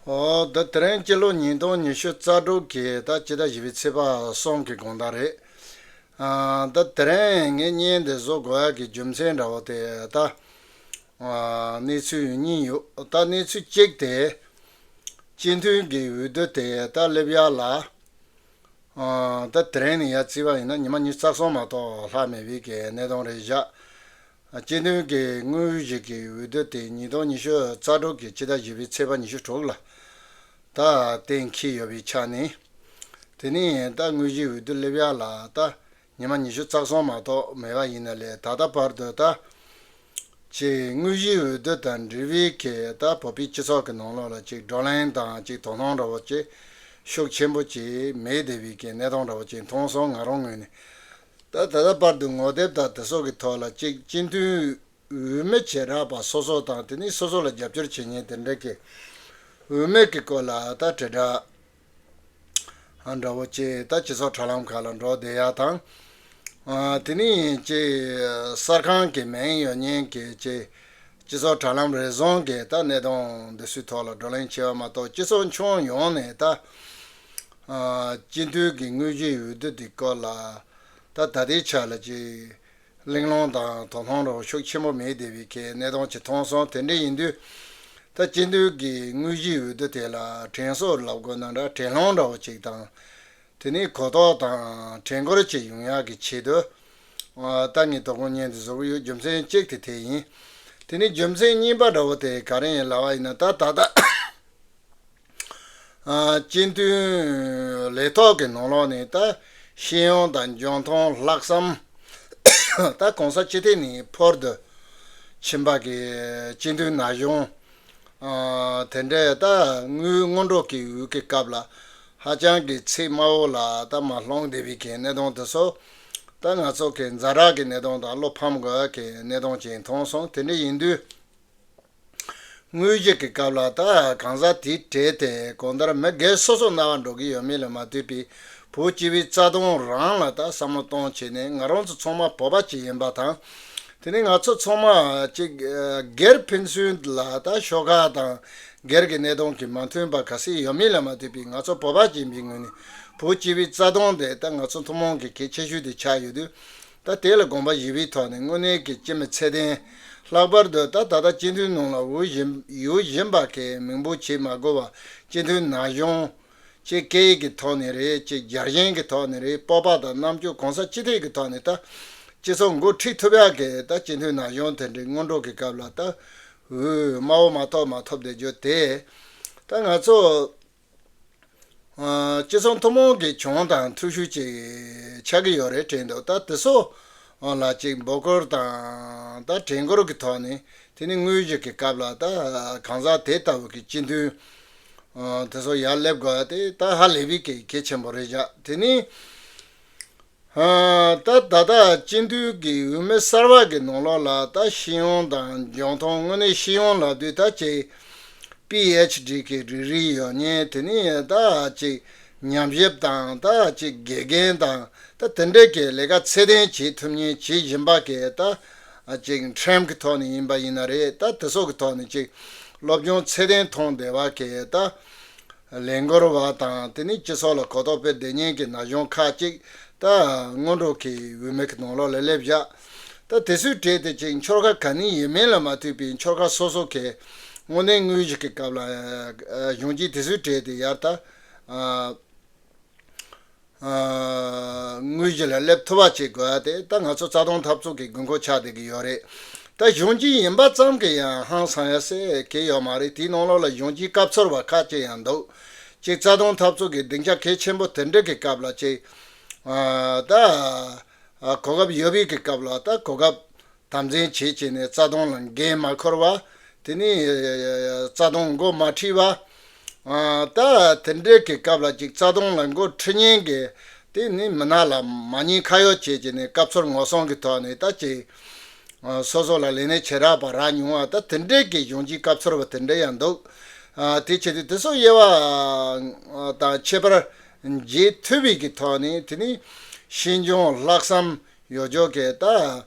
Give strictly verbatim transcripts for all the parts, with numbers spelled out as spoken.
ཨོ་ད་དེ་རིང་སྤྱི་ལོ་ཉིས་སྟོང་ཉི་ཤུ་རྩ་དྲུག་གི་ད་སྤྱི་ཟླ་བཞི་པའི་ཚེས་པ་གསུམ་གྱི་དགོང་དག་རེད། ཨ་ད་དེ་རིང་ངས་བརྙན་འདི་བཟོ་དགོས་ཡག་གི་རྒྱུ་མཚན་འདྲ་བོ་དེ་ད་ཨ་གནས་ཚུལ་གཉིས་ཡོད། ད་གནས་ཚུལ་གཅིག་དེ་སྤྱི་མཐུན་གྱི་འོས་བསྡུ་དེ་ད་སླེབས་ཡག་ལ། ཨ་ད་དེ་རིང་ནས་ཡར་བརྩིས་པ་ཡིན་ན་ཉི་མ་ཉི་ཤུ་རྩ་གསུམ་མ་གཏོགས་ལྷག་མེད་པའི་གི་གནས་སྟངས་རེད་བཞག་སྤྱི་མཐུན་གྱི་དངོས་གཞི་གི་འོས་བསྡུ་དེ་ཉིས་སྟོང་ཉི་ཤུ་རྩ་དྲུག་གི་སྤྱི་ཟླ་བཞི་པའི་ཚེས་པ་ཉི་ཤུ་དྲུག་ལ་ད་གཏན་འཁེལ་ཡོད་པའི་ཆ་ནས། དེ་ནས་ད་དངོས་གཞིའི་འོས་བསྡུ་སླེབས་ཡག་ལ་ད་ཉི་མ་ཉི་ཤུ་རྩ་གསུམ་མ་གཏོགས་མེད་པ་ཡིན་ན་ལས། ད་ལྟ་བར་དུ་ད་ཅིག་དངོས་གཞིའི་འོས་བསྡུ་དང་འབྲེལ་བའི་གི་ད་བོད་པའི་སྤྱི་ཚོགས་ཀྱི་ནང་ལོགས་ལ་ཅིག་བགྲོ་གླེང་དང་ཅིག་དོ་སྣང་འདྲ་བོ་ཅིག་ཤུགས་ཆེན་པོ་ཅིག་མེད་བསྡད་པའི་གི་གནས་སྟངས་འདྲ་བོ་ཅིག་མཐོང་སོང་། ང་རང་ངོས་ནས་ད་ད་ལྟ་བར་དུ་ངོ་དེབ་དང་དེ་སོགས་ཀྱི་ཐོག་ལ་ཅིག་སྤྱི་མཐུན་འོས་མི་བྱེ་བྲག་པ་སོ་སོ་དང་དེ་ནས་སོ་སོ་ལ་རྒྱབ་སྐྱོར་བྱེད་མཁན་དེ་འདྲ་གི་འོས་མི་གི་སྐོར་ལ་ད་དྲིལ་བསྒྲགས་འདྲ་བོ་ཅིག་ད་སྤྱི་ཚོགས་དྲ་ལམ་ཁག་ལ་འགྲོ་བསྡད་ཡག་དང་། ཨ་དེ་ནས་ཅིག་གསར་ཁང་གི་མིང་ཡོད་མཁན་གྱི་ཅིག་སྤྱི་ཚོགས་དྲ་ལམ་རེ་ཟུང་གི་ད་གནས་སྟངས་འདི་ཚོའི་ཐོག་ལ་བགྲོ་གླེང་བྱས་པ་མ་གཏོགས། སྤྱི་ཚོགས་ཁྱོན་ཡོངས་ནས་ད་ཨ་སྤྱི་འཐུས་ཀྱི་དངོས་གཞིའི་འོས་བསྡུ་འདི་སྐོར་ལ་ད་ད་ལྟའི་ཆ་ལ་ཅིག་གླེང་སློང་དང་དོ་སྣང་རོགས་ཤུགས་ཆེན་པོ་མེད་བསྡད་པའི་གི་གནས་སྟངས་ཅིག་མཐོང་སོང་། དེ་འདྲ་ཡིན་དུས་ད་སྤྱི་འཐུས་ཀྱི་དངོས་གཞིའི་འོས་བསྡུ་དེ་ལ་དྲན་གསོ་ལབ་དགོས་ན་འདྲ། དྲན་སློང་འདྲ་བོ་ཅིག་དང་། དེ་ནས་གོ་རྟོགས་དང་དྲན་སྐུལ་བཅས་ཡོང་ཡག་གི་ཆེད་དུ། ཨ་ད་ངས་དོ་དགོང་བརྙན་དེ་བཟོ་གི་ཡོད། རྒྱུ་མཚན་གཅིག་དེ་དེ་ཡིན། དེ་ནས་རྒྱུ་མཚན་གཉིས་པ་འདྲ་བོ་དེ་ག་རེ་ཡིན་ལབ་པ་ཡིན་ན། ད་ད་ལྟ་ཨ་སྤྱི་འཐུས་ལས་ཐོག་གི་ནང་ལོགས་ནས་ད་ཤེས་ཡོན་དང་འཇོན་ཐང་ལྷག་བསམ་ད་གོང་ས་སྤྱི་ཐད་ནས་ཕུལ་དུ་ཕྱིན་པ་གི་སྤྱི་འཐུས་ན་གཞོན་ཨ་དེ་འདྲས་ད་དངོས་སྔོན་འགྲོ་གི་འོས་ཀྱི་སྐབས་ལ་ཧ་ཅང་གི་ཚད་དམའ་བོ་ལ་ད་མར་ལྷུང་བསྡད་པའི་གི་གནས་སྟངས་དེ་ཚོ་ད་ང་ཚོ་གི་ཛ་དྲག་གི་གནས་སྟངས་དང་བློ་ཕམ་དགོས་གི་གནས་སྟངས་ཅིག་མཐོང་སོང་། དེ་འདྲ་ཡིན་དུས་དངོས་གཞི་གི་སྐབས་ལ་ད་གང་ཟག་དེའི་གྲས་དེ་གང་ལྟར་མི་སྒེར་སོ་སོ་རྣ་བར་འགྲོ་གི་ཡོད་མེད་ལ་མ་ལྟོས་པའི་བོད་སྤྱི་པའི་རྩ་དོན་རང་ལ་ད་བསམ་བློ་གཏོང་བྱས་ནས། ང་རང་ཚོ་ཚང་མ་བོད་པ་ཅིག་ཡིན་པ་དང་། དེ་ནས་ང་ཚོ་ཚང་མ་ཅིག་ཨ་སྒེར་ཕན་ཚུན་ལ་ད་ཤོག་ཁག་དང་སྒེར་གྱི་གནས་སྟངས་ཀྱིས་མ་མཐུན་པ་ག་ཚད་ཡོད་མེད་ལ་མ་ལྟོས་པའི་ང་ཚོ་བོད་པ་ཅིག་ཡིན་པའི་ངོས་ནས་བོད་སྤྱི་པའི་རྩ་དོན་དེ་ད་ང་ཚོ་ཐུན་མོང་གི་གལ་ཆེ་ཤོས་དེ་ཆགས་ཡོད་དུས། ད་དེ་ལ་དགོངས་པ་བཞེས་པའི་ཐོག་ནས་དངོས་གནས་ཀྱི་སྤྱི་མི་ཚད་ལྡན། ལྷག་པར་དུ་ད་ད་ལྟ་སྤྱི་འཐུས་ནང་ལ་འོས་བཞིན་ཡོད་བཞིན་པ་གི་མིང་པོ་བྱེད་མ་དགོས་པ་སྤྱི་འཐུས་ན་གཞོན། ཅིག་སྐད་ཡིག་གི་ཐོག་ནས་རེད། ཅིག་རྒྱལ་ཞེན་གྱི་ཐོག་ནས་རེད། སྤོབས་པ་དང་རྣམ་དཔྱོད་གང་ས་ཅི་ཐད་ཀྱི་ཐོག་ནས་ད་སྤྱི་ཚོགས་འགོ་ཁྲིད་ཐུབ་ཡག་གི་ད་སྤྱི་འཐུས་ན་གཞོན་དེ་འདྲའི་སྔོན་འགྲོ་གི་སྐབས་ལ་ད་འོས་དམའ་བོ་མ་ཐོབ་མ་ཐོབ་བསྡད་རྒྱུ་དེ་ད་ང་ཚོ་ཨ་སྤྱི་ཚོགས་ཐུན་མོང་གི་གྱོང་དང་ཐུབ་ཤུགས་ཅིག་ཆགས་ཀྱི་ཡོད་རེད་དྲན་འདུག་ད་དེ་ཚོ་ལ་ཅིག་འབོད་སྐུལ་དང་ད་དྲན་སྐུལ་གྱི་ཐོག་ནས། དེ་ནི་དངོས་གཞི་གི་སྐབས་ལ་ད་གང་ཟག་དེ་ལྟ་བུ་གི་སྤྱི་འཐུས་ཨ་དེ་ཚོ་ཡར་སླེབས་དགོས་ཡ་དེ་ད་ཧ་ལས་པའི་གི་གལ་ཆེན་པོ་རེད་བཞག་དེ་ནི་ཨ་ད་ད་ལྟ་སྤྱི་འཐུས་ཀྱི་འོས་མི་གསར་པ་གི་ནང་ལོགས་ལ་ད་ཤེས་ཡོན་དང་འཇོན་ཐང་། དངོས་གནས་ཤེས་ཡོན་ལབ་དུས་ད་ཅིག་པི་ཨེཆ་ཌི་གི་ཌི་གི་རི་ཡོད་མཁན། དེ་ནི་ད་ཅིག་ཉམས་ཞིབ་དང་ད་ཅིག་དགེ་རྒན་དང་ད་དེ་འདྲས་ཀྱི་ལས་ཀ་ཚད་ལྡན་བྱེད་ཐུབ་མཁན་བྱེད་བཞིན་པ་གི་ད་ཅིག་ཁྲིམས་ཀྱི་ཐོག་ནས་ཡིན་པ་ཡིན་ན་རེད། ད་དེ་སོགས་ཀྱི་ཐོག་ནས་ཅིག་སློབ་སྦྱོང་ཚད་ལྡན་ཐོན་བསྡད་པ་གི་ད་ལས་འགུལ་བ་དང་། དེ་ནི་སྤྱི་ཚོགས་ལ་གོ་རྟོགས་སྤེལ་བསྡད་མཁན་གྱི་ན་གཞོན་ཁག་ཅིག་ད་སྔོན་འགྲོ་གི་འོས་མི་གི་ནང་ལོགས་ལ་སླེབས་བཞག་ད་དེ་ཚོའི་གྲས་དེ་ཅིག་འཁྱོར་ཁ་ག་ནས་ཡིན་མིན་ལ་མ་ལྟོས་པའི་འཁྱོར་ཁ་སོ་སོ་གི་དངོས་གནས་དངོས་གཞི་གི་སྐབས་ལ་ཨ་གཞོན་སྐྱེས་དེ་ཚོའི་གྲས་དེ་ཡར་ད་ཨ་ཨ་དངོས་གཞི་ལ་སླེབས་ཐུབ་པ་བྱེད་དགོས་ཡ་དེ་ད་ང་ཚོ་རྩ་དོན་འཐབ་རྩོད་ཀྱི་དགོས་མཁོ་ཆགས་བསྡད་ཀྱི་ཡོད་རེད། ད་གཞོན་སྐྱེས་ཡིན་པ་ཙམ་གྱིས་ཡང་ཧང་སང་ཡ་ཟེར་གྱི་ཡོད་མ་རེད། དེའི་ནང་ལོགས་ལ་གཞོན་སྐྱེས་སྐབས་འཚོལ་བ་ཁག་ཅིག་ཡང་འདུག་ཅིག་རྩ་དོན་འཐབ་རྩོད་ཀྱི་སྡིངས་ཆ་གལ་ཆེན་པོ་དེ་འདྲ་གི་སྐབས་ལ་ཅིག་ཨ་ད་ཨ་གོ་སྐབས་ཡོད་པའི་གི་སྐབས་ལ་ད་གོ་སྐབས་དམ་འཛིན་བྱེད་བྱས་ནས་རྩ་དོན་ལ་འགན་མ་འཁུར་བ། དེ་ནས་རྩ་དོན་འགོ་མ་ཁྲིད་པ། ཨ་ད་དེ་འདྲའི་གི་སྐབས་ལ་ཅིག་རྩ་དོན་ལ་འགོ་ཁྲིད་མཁན་གྱི་དེ་ནི་མི་སྣ་ལ་མ་ཉེས་ཁ་གཡོགས་བྱེད་ཀྱི་ནས་སྐབས་འཚོལ་ངོ་སྲུང་གི་ཐོག་ནས་ད་ཅིག་ཨ་སོ་སོ་ལ་ལས་སྣེ་བྱེ་བྲག་པ་རག་མྱོང་བ། ད་དེ་འདྲའི་གི་གཞོན་སྐྱེས་སྐབས་འཚོལ་བ་དེ་འདྲ་ཡང་འདུག་ཨ་དེ་བྱེད་དུས་དེ་ཚོ་དབྱེ་བ་དང་ཁྱད་པར་འབྱེད་ཐུབ་པའི་གི་ཐོག་ནས། དེ་ནི་ཤེས་འཇོན་ལྷག་བསམ་ཡོད་ཆོག་གི་ད།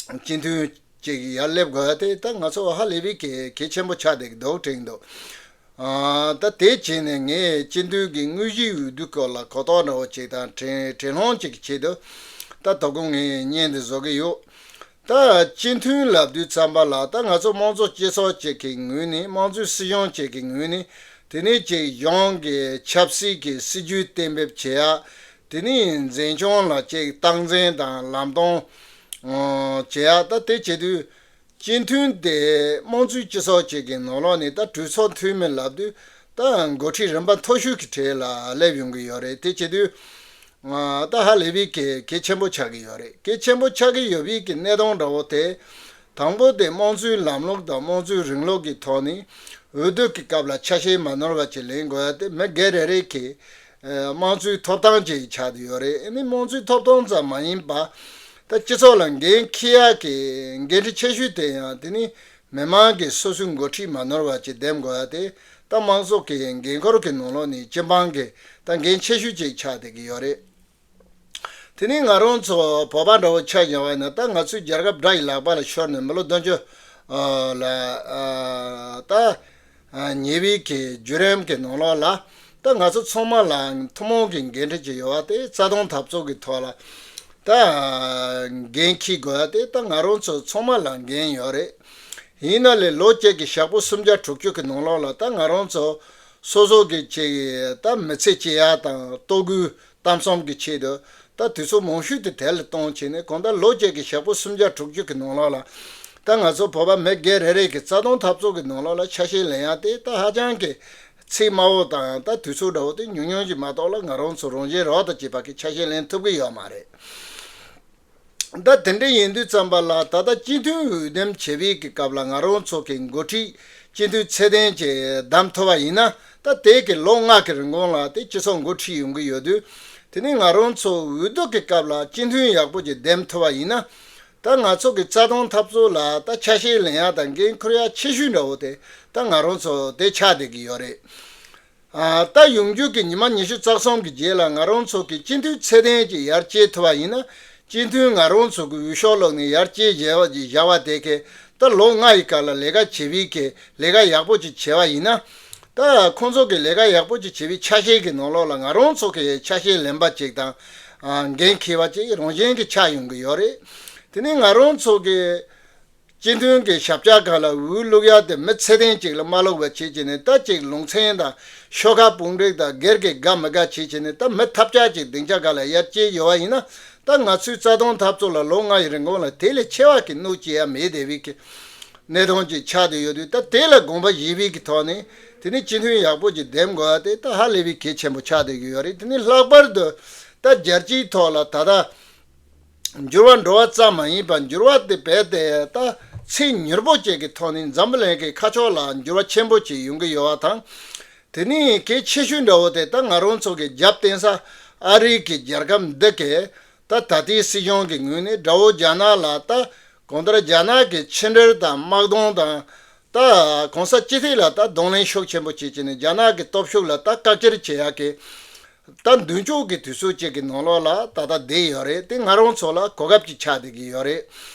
སྤྱི་འཐུས་ཅིག་ཡར་སླེབས་དགོས་ཡ་དེ་ད་ང་ཚོ་ཧ་ལས་པའི་གལ་གལ་ཆེན་པོ་ཆགས་བསྡད་ཀྱི་འདུག་དྲན་གྱི་འདུག་ཨ། ད་དེ་བྱས་ནས་ངས་སྤྱི་འཐུས་ཀྱི་དངོས་གཞིའི་འོས་བསྡུ་སྐོར་ལ་གོ་རྟོགས་འདྲ་བོ་ཅིག་དང་དྲན་དྲན་སློང་ཅིག་གི་ཆེད་དུ། ད་དོ་དགོང་ངས་བརྙན་འདི་བཟོ་གི་ཡོད། ད་སྤྱི་འཐུས་ལབ་དུས་ཙམ་པ་ལ། ད་ང་ཚོ་དམངས་གཙོ་སྤྱི་ཚོགས་ཅིག་གི་ངོས་ནས། དམངས་གཙོའི་སྲིད་གཞུང་ཅིག་གི་ངོས་ནས། དེ་ནས་ཅིག་གཞུང་གི་ཆབ་སྲིད་ཀྱི་སྲིད་ཇུས་གཏན་འབེབས་བྱེད་ཡ། དེ་ནས་འཛིན་སྐྱོང་ལ་ཅིག་སྟངས་འཛིན་དང་ལམ་སྟོན་བྱེད་ཡ། ད་དེ་བྱེད་དུས། སྤྱི་འཐུས་དེ་དམངས་གཙོའི་སྤྱི་ཚོགས་ཅིག་གི་ནང་ལོགས་ནས། ད་གྲོས་ཚོགས་འཐུས་མི་ལབ་དུས། ད་འགོ་ཁྲིད་རིམ་པ་མཐོ་ཤོས་ཀྱི་གྲས་ལ་སླེབས་ཡོང་གི་ཡོད་རེད། དེ་བྱེད་དུས། ཨ། ད་ཧ་ལས་པའི་གལ་གལ་ཆེན་པོ་ཆགས་ཀྱི་ཡོད་རེད། གལ་ཆེན་པོ་ཆགས་ཀྱི་ཡོད་པའི་གི་གནས་སྟངས་འདྲ་བོ་དེ། དང་པོ་དེ་དམངས་གཙོའི་ལམ་ལུགས་དང་དམངས་གཙོའི་རིང་ལུགས་ཀྱི་ཐོག་ནས་འོས་བསྡུ་གི་སྐབས་ལ་ཆ་ཤས་མ་ནོར་བ་ཅིག་ལེན་དགོས་ཡ་དེ་མི་སྒེར་རེ་རེ་གི་དམངས་གཙོའི་ཐོབ་ཐང་ཅིག་ཆགས་བསྡད་ཡོད་རེད། ཨ་ནི་དམངས་གཙོའི་ཐོབ་ཐང་ཙམ་མ་ཡིན་པ། ད་སྤྱི་ཚོགས་ལ་འགན་འཁྱེར་ཡག་གི་འགན་འཁྲི་ཆེ་ཤོས་དེ་ཡང་དེ་ནི་མི་མང་གིས་སོ་སོའི་འགོ་ཁྲིད་མ་ནོར་བ་ཅིག་འདེམས་དགོས་ཡ་དེ། ད་དམངས་གཙོ་གི་འགན་འཁུར་གྱི་ནང་ལོགས་ནས་སྤྱི་འབངས་ཀྱི་ད་འགན་ཆེ་ཤོས་ཅིག་ཆགས་བསྡད་ཀྱི་ཡོད་རེད། དེ་ནི་ང་རང་ཚོ་བོད་པ་འདྲ་བོ་ཆ་བཞག་པ་ཡིན་ན། ད་ང་ཚོའི་རྒྱལ་ཁབ་དགྲ་ཡི་ལག་པ་ལ་ཤོར་ནས་མི་ལོ་བདུན་ཅུ་ལ་ད་ཉེ་བའི་གི་བརྒྱུད་རིམ་གྱི་ནང་ལོགས་ལ། ད་ང་ཚོ་ཚང་མ་ལ་ཐུན་མོང་གི་འགན་འཁྲི་ཅིག་ཡོད་པ་དེ། རྩ་དོན་འཐབ་རྩོད་ཀྱི་ཐོག་ལ་ད་འགན་འཁྱེར་དགོས་ཡ་དེ་ད་ང་རང་ཚོ་ཚང་མ་ལ་འགན་ཡོད་རེད། ཡིན་ན་ལས་ལོ་གཅིག་གི་ཞག་པོ་སུམ་བརྒྱ་དྲུག་ཅུ་གི་ནང་ལོགས་ལ། ད་ང་རང་ཚོ་སོ་སོ་གི་ཅིག་ད་མི་ཚེ་སྐྱེལ་ཡ་དང་ལྟོ་གོས་གཏམ་གསུམ་གྱི་ཆེད་དུ། ད་དུས་ཚོད་མང་ཤོས་དེ་དེ་ལ་གཏོང་བྱས་ནས། གང་ལྟར་ལོ་གཅིག་གི་ཞག་པོ་སུམ་བརྒྱ་དྲུག་ཅུ་གི་ནང་ལོགས་ལ། ད་ང་ཚོ་བོད་པ་མི་སྒེར་རེ་རེ་གི་རྩ་དོན་འཐབ་རྩོད་ཀྱི་ནང་ལོགས་ལ་ཆ་ཤས་ལེན་ཡ་དེ་ད་ཧ་ཅང་གི་ཚད་དམའ་བོ་དང་། ད་དུས་ཚོད་འདྲ་བོ་དེ་ཉུང་ཉུང་ཞིག་མ་གཏོགས་ལ་ང་རང་ཚོ་རང་བཞིན་རོགས་དང་བཅས་པ་གི་ཆ་ཤས་ལེན་ཐུབ་ཀྱི་ཡོད་མ་རེད། ད་དེ་འདྲ་ཡིན་དུས་ཙམ་པ་ལ། ད་ལྟ་སྤྱི་འཐུས་འོས་འདེམས་བྱེད་པའི་གི་སྐབས་ལ་ང་རང་ཚོ་གི་འགོ་ཁྲིད་སྤྱི་འཐུས་ཚད་ལྡན་ཅིག་བདམས་ཐུབ་པ་ཡིན་ན། ད་དེ་གི་ལོ་ལྔ་གི་རིང་གོང་ལ་དེ་སྤྱི་ཚོགས་འགོ་ཁྲིད་ཡོང་གི་ཡོད་དུས། དེ་ནི་ང་རང་ཚོ་འོས་བསྡུ་གི་སྐབས་ལ་སྤྱི་འཐུས་ཡག་པོ་ཅིག་འདེམས་ཐུབ་པ་ཡིན་ན། ད་ང་ཚོ་གི་རྩ་དོན་འཐབ་རྩོད་ལ་ད་ཆ་ཤས་ལེན་ཡ་དང་འགན་འཁུར་ཡ་ཆེ་ཤོས་འདྲ་བོ་དེ་ད་ང་རང་ཚོ་དེ་ཆགས་བསྡད་ཀྱི་ཡོད་རེད། ཨ། ད་ཡོང་རྒྱུ་གི་ཉི་མ་ཉི་ཤུ་རྩ་གསུམ་གི་རྗེས་ལ་ང་རང་ཚོ་གི་སྤྱི་འཐུས་ཚད་ལྡན་ཅིག་ཡར་སྐྱེལ་ཐུབ་པ་ཡིན་ན། སྤྱི་འཐུས་ང་རང་ཚོ་གི་འོས་ཤོག་བླུགས་ནས་ཡར་སྐྱེལ་བཞག་པ་བཞག་པ་དེ་གི་ད་ལོ་ལྔ་ཡི་སྐབས་ལ་ལས་ཀ་བྱེད་པའི་གི་ལས་ཀ་ཡག་པོ་ཅིག་བྱས་པ་ཡིན་ན། ད་ཁོང་ཚོ་གི་ལས་ཀ་ཡག་པོ་ཅིག་བྱེད་པའི་ཆ་ཤས་ཀྱི་ནང་ལོགས་ལ་ང་རང་ཚོ་གི་ཆ་ཤས་ལེན་པ་ཅིག་དང་། ཨ། འགན་འཁྱེར་བ་ཅིག་རང་བཞིན་གྱི་ཆགས་ཡོང་གི་ཡོད་རེད། དེ་ནས་ང་རང་ཚོ་གི་སྤྱི་མཐུན་གྱི་ཞབས་བཀྱག་སྒང་ལ་འོས་བླུག་ཡག་དེ་མི་ཚད་ལྡན་ཅིག་ལ་མ་བླུག་པ་བྱས་བྱས་ནས། ད་ཅིག་ལུང་ཚན་དང་ཤོག་ཁག་དཔུང་སྒྲིག་དང་སྒེར་གྱི་དགའ་མི་དགའ་བྱས་བྱས་ནས། ད་མི་ཐབས་ཆག་ཅིག་སྡིངས་ཆ་སྒང་ལ་ཡར་སྐྱེལ་ཡོད་པ་ཡིན་ན། ད་ང་ཚོའི་རྩ་དོན་འཐབ་རྩོད་ལ་ལོ་ལྔ་ཡི་རིང་གོང་ལ་དེ་ལས་ཆེ་བ་གི་གནོད་སྐྱེལ་ཡ་མེད་བསྡད་པའི་གི་གནད་དོན་ཅིག་ཆགས་བསྡད་ཡོད་དུས། ད་དེ་ལ་དགོངས་པ་བཞེས་པའི་གི་ཐོག་ནས། དེ་ནས་སྤྱི་འཐུས་ཡག་པོ་ཅིག་འདེམས་དགོས་ཡ་དེ་ད་ཧ་ལས་པའི་གལ་ཆེན་པོ་ཆགས་བསྡད་ཀྱི་ཡོད་རེད། དེ་ནས་ལྷག་པར་དུ་ད་རྒྱལ་སྤྱིའི་ཐོག་ལ་ད་ལྟ་འགྱུར་བ་འགྲོ་བ་ཙམ་མ་ཡིན་པར། འགྱུར་བ་དེ་རྦད་དེ་ད་ཚད་མྱུར་པོ་ཅིག་གི་ཐོག་ནས་འཛམ་བུ་གླིང་གི་ཁ་ཕྱོགས་ལ་འགྱུར་བ་ཆེན་པོ་ཅིག་ཡོང་གི་ཡོད་པ་དང་། དེ་ནས་གལ་ཆེ་ཤོས་འདྲ་བོ་དེ། ད་ང་རང་ཚོ་གི་རྒྱབ་རྟེན་ས་ཨ་རི་གི་རྒྱལ་ཁབ་འདི་གས། ད་ད་ལྟའི་སྲིད་གཞུང་གི་ངོས་ནས་དགྲ་བོ་རྒྱ་ནག་ལ། ད་གང་ལྟར་རྒྱ་ནག་གི་ཕྱི་འབྲེལ་དང་དམག་དོན་དང་། ད་གོང་ས་སྤྱི་འཐུས་ལ་ད་གདོང་ལེན་ཤུགས་ཆེན་པོ་བྱེད་ཀྱི་ནས། རྒྱ་ནག་གི་སྟོབས་ཤུགས་ལ་ད་བཀག་སྐྱིལ་བྱེད་ཡག་གི་ད་མདུན་ལྕོག་གི་དུས་ཚོད་ཅིག་གི་ནང་ལོགས་ལ་ད་ལྟ་བསྡད་ཡོད་རེད། དེ་ང་རང་ཚོ་ལ་གོ་སྐབས་ཅིག་ཆགས་བསྡད་ཀྱི་ཡོད་རེད།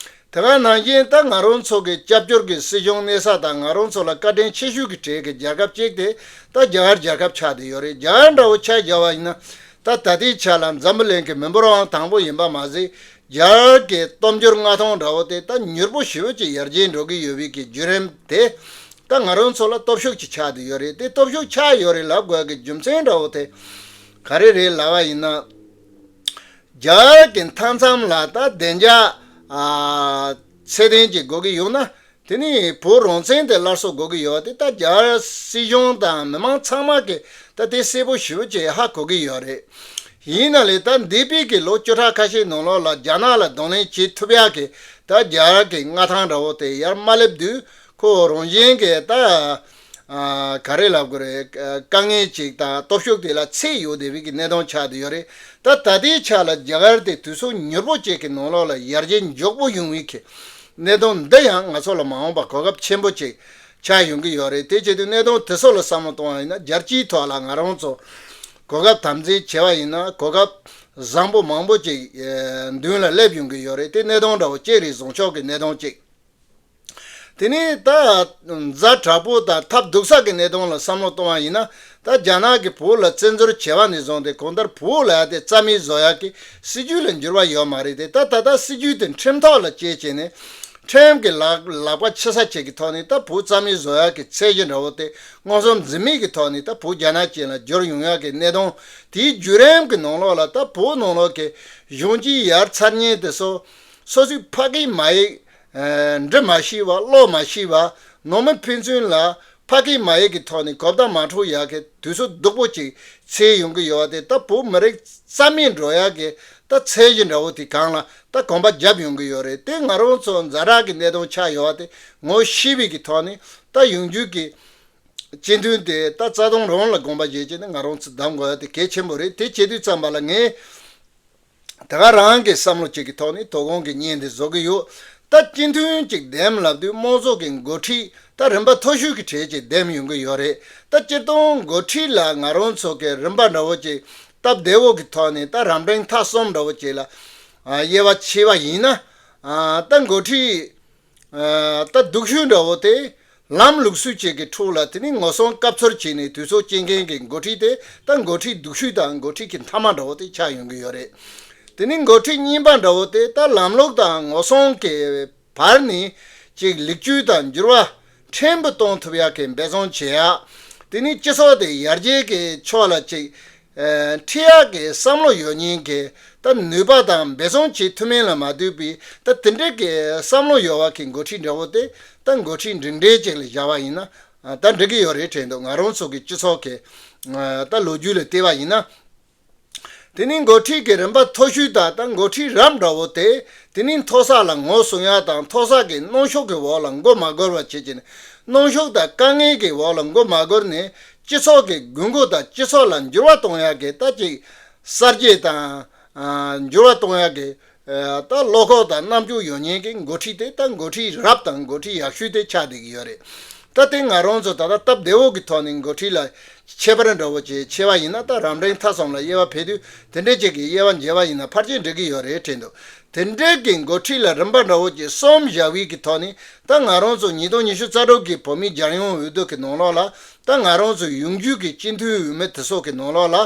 དེ་ག་ནང་བཞིན་ད་ང་རང་ཚོ་གི་སྐྱབས་བཅོལ་གྱི་སྲིད་གཞུང་གནས་ས་དང་། ང་རང་ཚོ་ལ་བཀའ་དྲིན་ཆེ་ཤོས་ཀྱི་གྲས་ཀྱི་རྒྱལ་ཁབ་ཅིག་དེ་ད་རྒྱ་གར་རྒྱལ་ཁབ་ཆགས་བསྡད་ཡོད་རེད། རྒྱ་གར་འདྲ་བོ་ཆ་བཞག་པ་ཡིན་ན། ད་ད་ལྟའི་ཆ་ལ་འཛམ་བུ་གླིང་གི་མི་འབོར་དབང་དང་པོ་ཡིན་པ་མ་ཟད། རྒྱ་གར་གྱི་སྟོབས་འབྱོར་མངའ་ཐང་འདྲ་བོ་དེ་ད་མྱུར་པོ་ཞེ་པོ་ཅིག་ཡར་རྒྱས་འགྲོ་གི་ཡོད་པའི་གི་བརྒྱུད་རིམ་དེ། ད་ང་རང་ཚོ་ལ་སྟོབས་ཤུགས་ཅིག་ཆགས་བསྡད་ཡོད་རེད། དེ་སྟོབས་ཤུགས་ཆགས་ཡོད་རེད་ལབ་དགོས་ཀྱི་རྒྱུ་མཚན་འདྲ་བོ་དེ་ག་རེ་རེད་ལབ་པ་ཡིན་ན། རྒྱ་གར་གྱི་མཐའ་མཚམས་ལ་ད་བདེ་འཇགས་ཨ་ཚད་ལྡན་ཅིག་དགོས་ཀྱི་ཡོད་ན། དེ་ནི་བོད་རང་བཙན་དེ་སླར་གསོ་དགོས་ཀྱི་ཡོད་དེ། ད་རྒྱ་གར་སྲིད་གཞུང་དང་མི་མང་ཚང་མ་གིས་ད་དེ་གསལ་པོ་ཞེ་པོ་ཅིག་ཧ་གོ་གི་ཡོད་རེད། ཡིན་ན་ལས་ད་འདས་པའི་གི་ལོ་བཅུ་ཕྲག་ཁ་ཤས་ནང་ལོགས་ལ་རྒྱ་ནག་ལ་གདོང་ལེན་བྱེད་ཐུབ་ཡག་གི་ད་རྒྱ་གར་གྱི་མངའ་ཐང་འདྲ་བོ་དེ་ཡར་མ་སླེབས་དུས། ཁོ་རང་བཞིན་གྱིས་ད་ཨ་ག་རེ་ལབ་དགོས་རེད། དཀའ་ངལ་ཅིག་དང་སྟོབས་ཤུགས་དེ་ལ་ཚད་ཡོད་བསྡད་པའི་གི་གནད་དོན་ཆགས་བསྡད་ཡོད་རེད། ད་ད་ལྟའི་ཆ་ལ་རྒྱ་གར་དེ་དུས་ཚོད་མྱུར་པོ་ཅིག་གི་ནང་ལོགས་ལ་ཡར་རྒྱས་མགྱོགས་པོ་ཡོང་བའི་གི་གནད་དོན་འདི་ཡང་ང་ཚོ་ལ་མ་འོངས་པ་གོ་སྐབས་ཆེན་པོ་ཅིག་ཆགས་ཡོང་གི་ཡོད་རེད། དེ་བྱེད་དུས་གནད་དོན་དེ་ཚོ་ལ་བསམ་བློ་གཏོང་བ་ཡིན་ན། རྒྱལ་སྤྱིའི་ཐོག་ལ་ང་རང་ཚོ་གོ་སྐབས་དམ་འཛིན་བྱས་པ་ཡིན་ན། གོ་སྐབས་བཟང་པོ་མང་པོ་ཅིག་ཨེ་མདུན་ལ་སླེབས་ཡོང་གི་ཡོད་རེད། དེ་གནད་དོན་འདྲ་བོ་གཅིག་རེད། བཟང་ཕྱོགས་ཀྱི་གནད་དོན་གཅིག་དེ་ནས་ད་ཛ་དྲག་པོ་དང་ཐབས་སྡུག་ས་གི་གནད་དོན་ལ་བསམ་བློ་གཏོང་བ་ཡིན་ན། ད་རྒྱ་ནག་གིས་བོད་ལ་བཙན་འཛུལ་བྱས་པ་ནས་བཟུང་སྟེ་གང་ལྟར་བོད་ལ་ཡ་དེ་རྩ་མེད་བཟོ་ཡག་གི་སྲིད་ཇུས་ལ་འགྱུར་བ་ཡོད་མ་རེད་དེ། ད་ད་ལྟ་སྲིད་ཇུས་དེ་ཁྲིམས་ཐོག་ལ་བཅད་བྱས་ནས། ཁྲིམས་ཀྱི་ལག་ལག་པ་ཕྱི་ས་བཅད་ཀྱི་ཐོག་ནས་ད་བོད་རྩ་མེད་བཟོ་ཡག་གི་ཚད་གཞི་འདྲ་བོ་དེ་མངོན་སུམ་འཛིན་མེད་ཀྱི་ཐོག་ནས་ད་བོད་རྒྱ་ནག་ཅན་ལ་བསྒྱུར་ཡོང་ཡག་གི་གནད་དོན་དེའི་བརྒྱུད་རིམ་གྱི་ནང་ལོགས་ལ། ད་བོད་ནང་ལོགས་ཀྱི་གཞོན་སྐྱེས་ཡར་ཚར་མཁན་དེ་ཚོ་སོ་སོའི་ཕ་སྐད་མ་ཡིག་ཨ་འབྲི་མ་ཤེས་པ། ཀློག་མ་ཤེས་པ། ནང་མི་ཕན་ཚུན་ལ་ཕ་སྐད་མ་ཡིག་གི་ཐོག་ནས་གོ་བརྡ་མ་འཕྲོད་ཡག་གི་དུས་ཚོད་སྡུག་པོ་ཅིག་འཚོལ་ཡོང་གི་ཡོད་པ་དེ། ད་བོད་མི་རིགས་རྩ་མེད་འགྲོ་ཡག་གི་ད་ཚད་གཞི་འདྲ་བོ་དེ་སྒང་ལ་ད་གོམ་པ་བརྒྱབ་ཡོང་གི་ཡོད་རེད། དེ་ང་རང་ཚོ་ཛ་དྲག་གི་གནད་དོན་ཆགས་ཡོད་པ་དེ་ངོ་ཤེས་པའི་གི་ཐོག་ནས། ད་ཡོང་རྒྱུ་གི་སྤྱི་འཐུས་དེ་ད་རྩ་དོན་རང་ལ་དགོངས་པ་བཞེས་བྱས་ནས་ང་རང་ཚོ་གདམ་དགོས་ཡ་དེ་གལ་ཆེན་པོ་རེད། དེ་བྱེད་དུས་ཙམ་པ་ལ་ངས་ད་ག་རང་གི་བསམ་བློ་གཅིག་གི་ཐོག་ནས་དོ་དགོང་གི་བརྙན་འདི་བཟོ་གི་ཡོད། ད་སྤྱི་འཐུས་གཅིག་འདེམས་ལབ་དུས་དམངས་གཙོ་གི་འགོ་ཁྲིད་ད་རིམ་པ་མཐོ་ཤོས་ཀྱི་གྲས་ཅིག་འདེམས་ཡོང་གི་ཡོད་རེད། ད་སྤྱིར་བཏང་འགོ་ཁྲིད་ལ་ང་རང་ཚོ་གི་རིམ་པ་འདྲ་བོ་ཅིག་སྟབས་བདེ་བོ་གི་ཐོག་ནས་ད་རབ་འབྲིང་ཐ་གསུམ་འདྲ་བོ་ཅིག་ལ་ཨ་དབྱེ་བ་ཕྱེ་བ་ཡིན་ན། ཨ་ད་འགོ་ཁྲིད་ཨ་ད་སྡུག་ཤོས་འདྲ་བོ་དེ་ལམ་ལུགས་སྲོལ་ཅིག་གི་ཁྲོད་ལ། དེ་ནས་ངོ་སྲུང་སྐབས་འཚོལ་བྱས་ནས་དུས་ཚོད་སྐྱེལ་མཁན་གྱི་འགོ་ཁྲིད་དེ་ད་འགོ་ཁྲིད་སྡུག་ཤོས་དང་འགོ་ཁྲིད་ཀྱི་མཐའ་མ་འདྲ་བོ་དེ་ཆགས་ཡོང་གི་ཡོད་རེད། དེ་ནས་འགོ་ཁྲིད་གཉིས་པ་འདྲ་བོ་དེ་ད་ལམ་ལུགས་དང་ངོ་སྲུང་གི་བར་ནས་ཅིག་ལེགས་བཅོས་དང་འགྱུར་བ་ཕྲན་བུ་གཏོང་ཐུབ་ཡག་གི་འབད་བརྩོན་བྱེད་ཡག་དེ་ནས་སྤྱི་ཚོགས་དེ་ཡར་རྒྱས་ཀྱི་ཕྱོགས་ལ་ཅིག་ཨ་ཁྲིད་ཡག་གི་བསམ་བློ་ཡོད་མཁན་གྱི་ད་ནུས་པ་དང་འབད་བརྩོན་བྱེད་ཐུབ་མིན་ལ་མ་ལྟོས་པའི་ད་དེ་འདྲའི་གི་བསམ་བློ་ཡོད་པ་གི་འགོ་ཁྲིད་འདྲ་བོ་དེ་ད་འགོ་ཁྲིད་འབྲིང་གྲས་ཅིག་ལ་བཞག་པ་ཡིན་ན། ཨ་ད་འགྲིག་གི་ཡོད་རེད་དྲན་འདུག་ང་རང་ཚོ་གི་སྤྱི་ཚོགས་ཀྱི་ཨ་ད་ལོ་རྒྱུས་ལ་བལྟས་པ་ཡིན་ན། དེ་ནི་འགོ་ཁྲིད་ཀྱི་རིམ་པ་མཐོ་ཤོས་དང་ད་འགོ་ཁྲིད་རབ་འདྲ་བོ་དེ། དེ་ནི་མཐོ་ས་ལ་ངོ་སྲུང་ཡག་དང་མཐོ་ས་གི་གནོན་ཤུགས་ཀྱི་འོག་ལ་མགོ་མ་སྒུར་བ་བྱེད་ཀྱི་ནི། གནོན་ཤུགས་དང་དཀའ་ངལ་གྱི་འོག་ལ་མགོ་མ་སྒུར་ནས་སྤྱི་ཚོགས་ཀྱི་དགོས་མཁོ་དང་སྤྱི་ཚོགས་ལ་འགྱུར་བ་གཏོང་ཡག་གི་ད་ཅིག་གསར་བརྗེ་དང་ཨ་འགྱུར་བ་གཏོང་ཡག་གི་ཨ་ད་བློ་ཁོག་དང་རྣམ་དཔྱོད་ཡོད་མཁན་གྱི་འགོ་ཁྲིད་དེ་ད་འགོ་ཁྲིད་རབ་དང་འགོ་ཁྲིད་ཡག་ཤོས་དེ་ཆགས་བསྡད་ཀྱི་ཡོད་རེད། ད་དེ་ང་རང་ཚོ་ད་ལྟ་སྟབས་བདེ་བོ་གི་ཐོག་ནས་འགོ་ཁྲིད་ལ་ཁྱད་པར་འདྲ་བོ་ཅིག་ཕྱེ་བ་ཡིན་ན། ད་རབ་འབྲིང་ཐ་གསུམ་ལ་དབྱེ་བ་ཕྱེ་དུས་དེ་འདྲས་ཅིག་གི་དབྱེ་བ་འབྱེད་པ་ཡིན་ན་ཕལ་ཆེར་འགྲིག་གི་ཡོད་རེད་དྲན་འདུག་དེ་འདྲས་ཀྱི་འགོ་ཁྲིད་ལ་རིམ་པ་འདྲ་བོ་ཅིག་གསུམ་བཞག་པའི་གི་ཐོག་ནས། ད་ང་རང་ཚོ་ཉིས་སྟོང་ཉི་ཤུ་རྩ་དྲུག་གི་བོད་མིའི་རྒྱལ་ཡོངས་འོས་བསྡུ་གི་ནང་ལོགས་ལ། ད་ང་རང་ཚོ་ཡོང་རྒྱུ་གི་སྤྱི་འཐུས་འོས་མི་དེ་ཚོ་གི་ནང་ལོགས་ལ།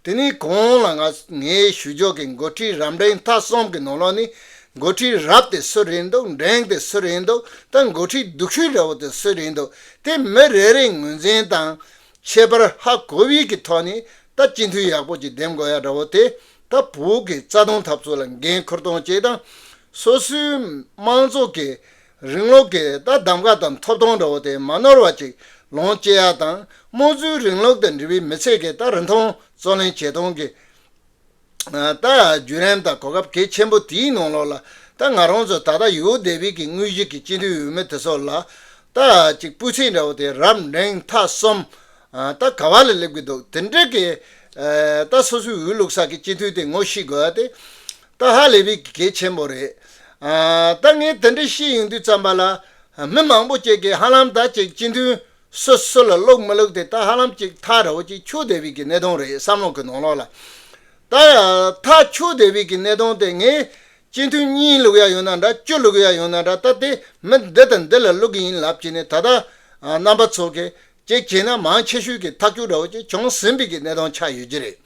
དེ་ནས་གོང་ལ་ང་ངས་ཞུ་རྒྱུ་གི་འགོ་ཁྲིད་རབ་འབྲིང་ཐ་གསུམ་གི་ནང་ལོགས་ནས་འགོ་ཁྲིད་རབ་དེ་སུ་རེད་འདུག་འབྲིང་དེ་སུ་རེད་འདུག་ད་འགོ་ཁྲིད་སྡུག་ཤོས་འདྲ་བོ་དེ་སུ་རེད་འདུག་དེ་མི་རེ་རེའི་ངོས་འཛིན་དང་ཁྱད་པར་ཧ་གོ་བའི་གི་ཐོག་ནས་ད་སྤྱི་འཐུས་ཡག་པོ་ཅིག་འདེམས་དགོས་ཡ་འདྲ་བོ་དེ། ད་བོད་ཀྱི་རྩ་དོན་འཐབ་རྩོད་ལ་འགན་འཁུར་གཏོང་བྱེད་དང་། སོ་སོའི་དམངས་གཙོ་གི་རིང་ལུགས་ཀྱི་ད་གདམ་ག་དང་ཐོབ་ཐང་འདྲ་བོ་དེ་མ་ནོར་བ་ཅིག་ལོངས་སྤྱད་ཡ་དང་། དམངས་གཙོའི་རིང་ལུགས་དང་འབྲེལ་བའི་མི་ཚེ་གི་ད་རིན་ཐང་རྩོད་ལེན་བྱེད་སྟངས་ཀྱི་ད་བརྒྱུད་རིམ་དང་གོ་སྐབས་གལ་ཆེན་པོ་དེའི་ནང་ལོགས་ལ། ད་ང་རང་ཚོ་ད་ལྟ་ཡོད་བསྡད་པའི་གི་དངོས་གཞི་གི་སྤྱི་འཐུས་འོས་མི་དེ་ཚོ་ལ་ད་ཅིག་སྤུས་ཚད་འདྲ་བོ་དེ་རབ་འབྲིང་ཐ་གསུམ་ད་ག་བ་ལ་སླེབས་ཀྱི་འདུག་དེ་འདྲ་གི་ད་སོ་སོའི་འོས་བླུགས་ས་གི་སྤྱི་འཐུས་དེ་ངོ་ཤེས་དགོས་ཡ་དེ་ད་ཧ་ལས་པའི་གལ་ཆེན་པོ་རེད། ཨ་ད་ངས་དེ་འདྲ་བཤད་ཡོང་དུས་ཙམ་པ་ལ། མི་མང་པོ་ཅིག་གིས་ཧ་ལམ་ད་ཅིག་སྤྱི་འཐུས་སུ་སུ་ལ་བླུགས་མི་བླུགས་དེ་ད་ཧ་ལམ་ཅིག་ཐག་རིང་པོ་ཅིག་ཆོད་བསྡད་པའི་གི་གནད་དོན་རེད། བསམ་བློ་གི་ནང་ལོགས་ལ། ད་ཐག་ཆོད་བསྡད་པའི་གི་གནད་དོན་དེ། ངས་སྤྱི་འཐུས་གཉིས་བླུགས་ཡ་ཡོད་ན་འདྲ། བཅུ་བླུགས་ཡ་ཡོད་ན་འདྲ། ད་དེ་མི་འདི་དང་འདི་ལ་བླུགས་གི་ཡིན་ལབ་བྱས་ནས་ད་ལྟ་རྣམ་པ་ཚོ་གིས་ཅིག་བྱས་ན་མང་ཆེ་ཤོས་ཀྱི་ཐག་གཅོད་འདྲ་བོ་ཅིག་བྱུང་ཟིན་པའི་གི་གནད་དོན་ཆགས་ཡོད་ཀྱི་རེད།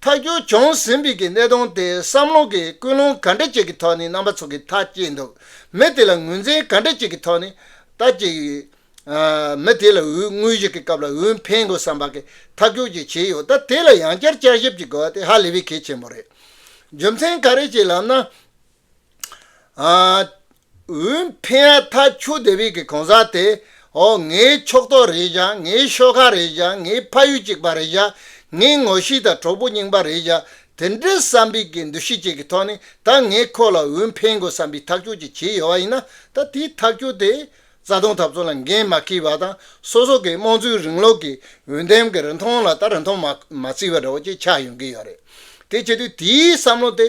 ཐག་གཅོད་བྱུང་ཟིན་པའི་གི་གནད་དོན་དེ་བསམ་བློ་གི་ཀུན་སློང་ག་འདྲ་ཅིག་གི་ཐོག་ནས་རྣམ་པ་ཚོ་གིས་ཐག་བཅད་འདུག་མི་དེ་ལ་ངོས་འཛིན་ག་འདྲ་ཅིག་གི་ཐོག་ནས་ད་ཅིག་ཨ་མི་དེ་ལ་འོས་དངོས་གཞི་གི་སྐབས་ལ་འོས་འཕེན་དགོས་བསམ་པ་གི་ཐག་གཅོད་ཅིག་བྱས་ཡོད། ད་དེ་ལ་ཡང་བསྐྱར་བསྐྱར་ཞིབ་ཅིག་དགོས་པ་དེ་ཧ་ལས་པའི་གལ་ཆེན་པོ་རེད། རྒྱུ་མཚན་ག་རེ་ཅིག་ལབ་ན། ཨ། འོས་འཕེན་ཡ་ཐག་ཆོད་བསྡད་པའི་གི་གང་ཟག་དེ། ཨོ་ངའི་ཕྱོགས་གཏོགས་རེད་བཞག་ངའི་ཤོག་ཁག་རེད་བཞག་ངའི་ཕ་ཡུལ་གཅིག་པ་རེད་བཞག་ངའི་ངོ་ཤེས་དང་གྲོགས་པོ་རྙིང་པ་རེད་བཞག་དེ་འདྲའི་བསམ་པའི་གི་འདུ་ཤེས་ཅིག་གི་ཐོག་ནས་ད་ངས་ཁོ་ལ་འོས་འཕེན་དགོས་བསམ་པའི་ཐག་གཅོད་ཅིག་བྱས་ཡོད་པ་ཡིན་ན། ད་དེའི་ཐག་གཅོད་དེ་རྩ་དོན་འཐབ་རྩོད་ལ་འགན་མ་འཁྱེར་བ་དང་། སོ་སོ་གི་དམངས་གཙོའི་རིང་ལུགས་ཀྱི་འོས་འདེམས་ཀྱི་རིན་ཐང་ལ་ད་རིན་ཐང་མ་མ་བརྩི་བ་འདྲ་བོ་ཅིག་ཆགས་ཡོང་གི་ཡོད་རེད། དེ་བྱེད་དུས་དེའི་བསམ་བློ་དེ།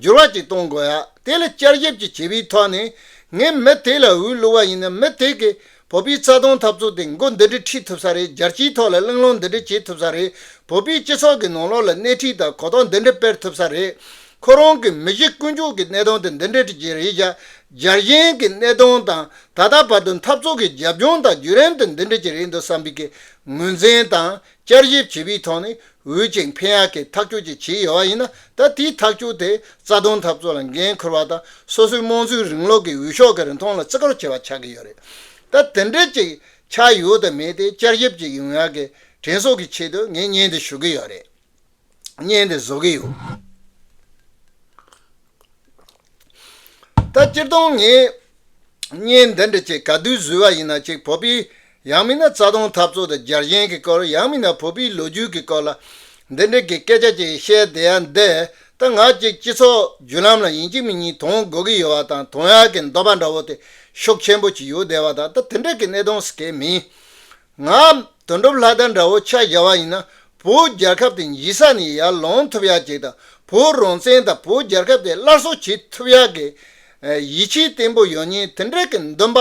འགྱུར་བ་ཅིག་གཏོང་དགོས་ཡ། དེ་ལ་བསྐྱར་ཞིབ་ཅིག་བྱེད་པའི་ཐོག་ནས། ངས་མི་དེ་ལ་འོས་བླུགས་པ་ཡིན་ན་མི་དེ་གིས་བོད་པའི་རྩ་དོན་འཐབ་རྩོད་དེ་འགོ་འདི་འདྲ་ཁྲིད་ཐུབ་ས་རེད། རྒྱལ་སྤྱིའི་ཐོག་ལ་གླེང་སློང་འདི་འདྲ་བྱེད་ཐུབ་ས་རེད། བོད་པའི་སྤྱི་ཚོགས་ཀྱི་ནང་ལོགས་ལ་སྣེ་ཁྲིད་དང་གོ་རྟོགས་འདི་འདྲ་སྤེལ་ཐུབ་ས་རེད། ཁོ་རང་གི་མི་གཞི་ཀུན་སྤྱོད་ཀྱི་གནད་དོན་དེ་འདི་འདྲ་ཅིག་རེད་བཞག་རྒྱལ་ཞེན་གྱི་གནད་དོན་དང་ད་ལྟ་བར་དུ་འཐབ་རྩོད་ཀྱི་རྒྱབ་ལྗོངས་དང་བརྒྱུད་རིམ་དེ་འདི་འདྲ་ཅིག་རེད་འདུག་བསམ་པའི་གི་ངོས་འཛིན་དང་བསྐྱར་ཞིབ་བྱེད་པའི་ཐོག་ནས་འོས་ཅིག་འཕེན་ཡག་གི་ཐག་གཅོད་ཅིག་བྱས་ཡོད་པ་ཡིན་ན། ད་དེའི་ཐག་གཅོད་དེ་རྩ་དོན་འཐབ་རྩོད་ལ་འགན་འཁུར་བ་དང་སོ་སོའི་དམངས་གཙོའི་རིང་ལུགས་ཀྱི་འོས་ཤོག་གི་རིན་ཐང་ལ་བརྩི་བཀུར་བྱས་པ་ཆགས་ཀྱི་ཡོད་རེད། ད་དེ་འདྲ་ཅིག་ཆགས་ཡོད་དམ་མེད་དེ་བསྐྱར་ཞིབ་ཅིག་ཡོང་ཡག་གི་དྲན་གསོ་གི་ཆེད་དུ་ངས་བརྙན་འདི་ཞུ་གི་ཡོད་རེད། བརྙན་འདི་བཟོ་གི་ཡོད། ད་སྤྱིར་བཏང་ངས་བརྙན་འདི་འདྲ་ཅིག་ག་དུས་བཟོས་པ་ཡིན་ན་ཅིག་བོད་པའི་ཡང་མིན་ན་རྩ་དོན་འཐབ་རྩོད་དང་རྒྱལ་ཞེན་གྱི་སྐོར། ཡང་མིན་ན་བོད་པའི་ལོ་རྒྱུས་ཀྱི་སྐོར་ལ་འདི་འདྲ་གི་སྐད་ཆ་ཅིག་བཤད་བསྡད་ཡ་འདི། ད་ང་ཅིག་སྤྱི་ཚོགས་བརྒྱུད་ལམ་ལ་ཡིན་གཅིག་མིན་གཉིས་དོན་དགོས་ཀྱི་ཡོད་པ་དང་དོན་ཡག་གི་འདོད་པ་འདྲ་བོ་དེ་ཤུགས་ཆེན་པོ་ཅིག་ཡོད་བསྡད་པ་དང་། ད་དེ་འདྲ་གི་གནད་དོན་ཟེར་གི་མིན། ང་དོན་གྲུབ་ལྷ་དར་འདྲ་བོ་ཆ་བཞག་པ་ཡིན་ན། བོད་རྒྱལ་ཁབ་དེ་འཇིག་ས་ནས་ཡར་ལངས་ཐུབ་ཡག་ཅིག་དང་། བོད་རང་བཙན་དང་བོད་རྒྱལ་ཁབ་དེ་སླར་གསོ་བྱེད་ཐུབ་ཡག་གི་ཡིད་ཆེས་བརྟན་པོ་ཡོད་མཁན། དེ་འདྲ་གི་འདུན་པ་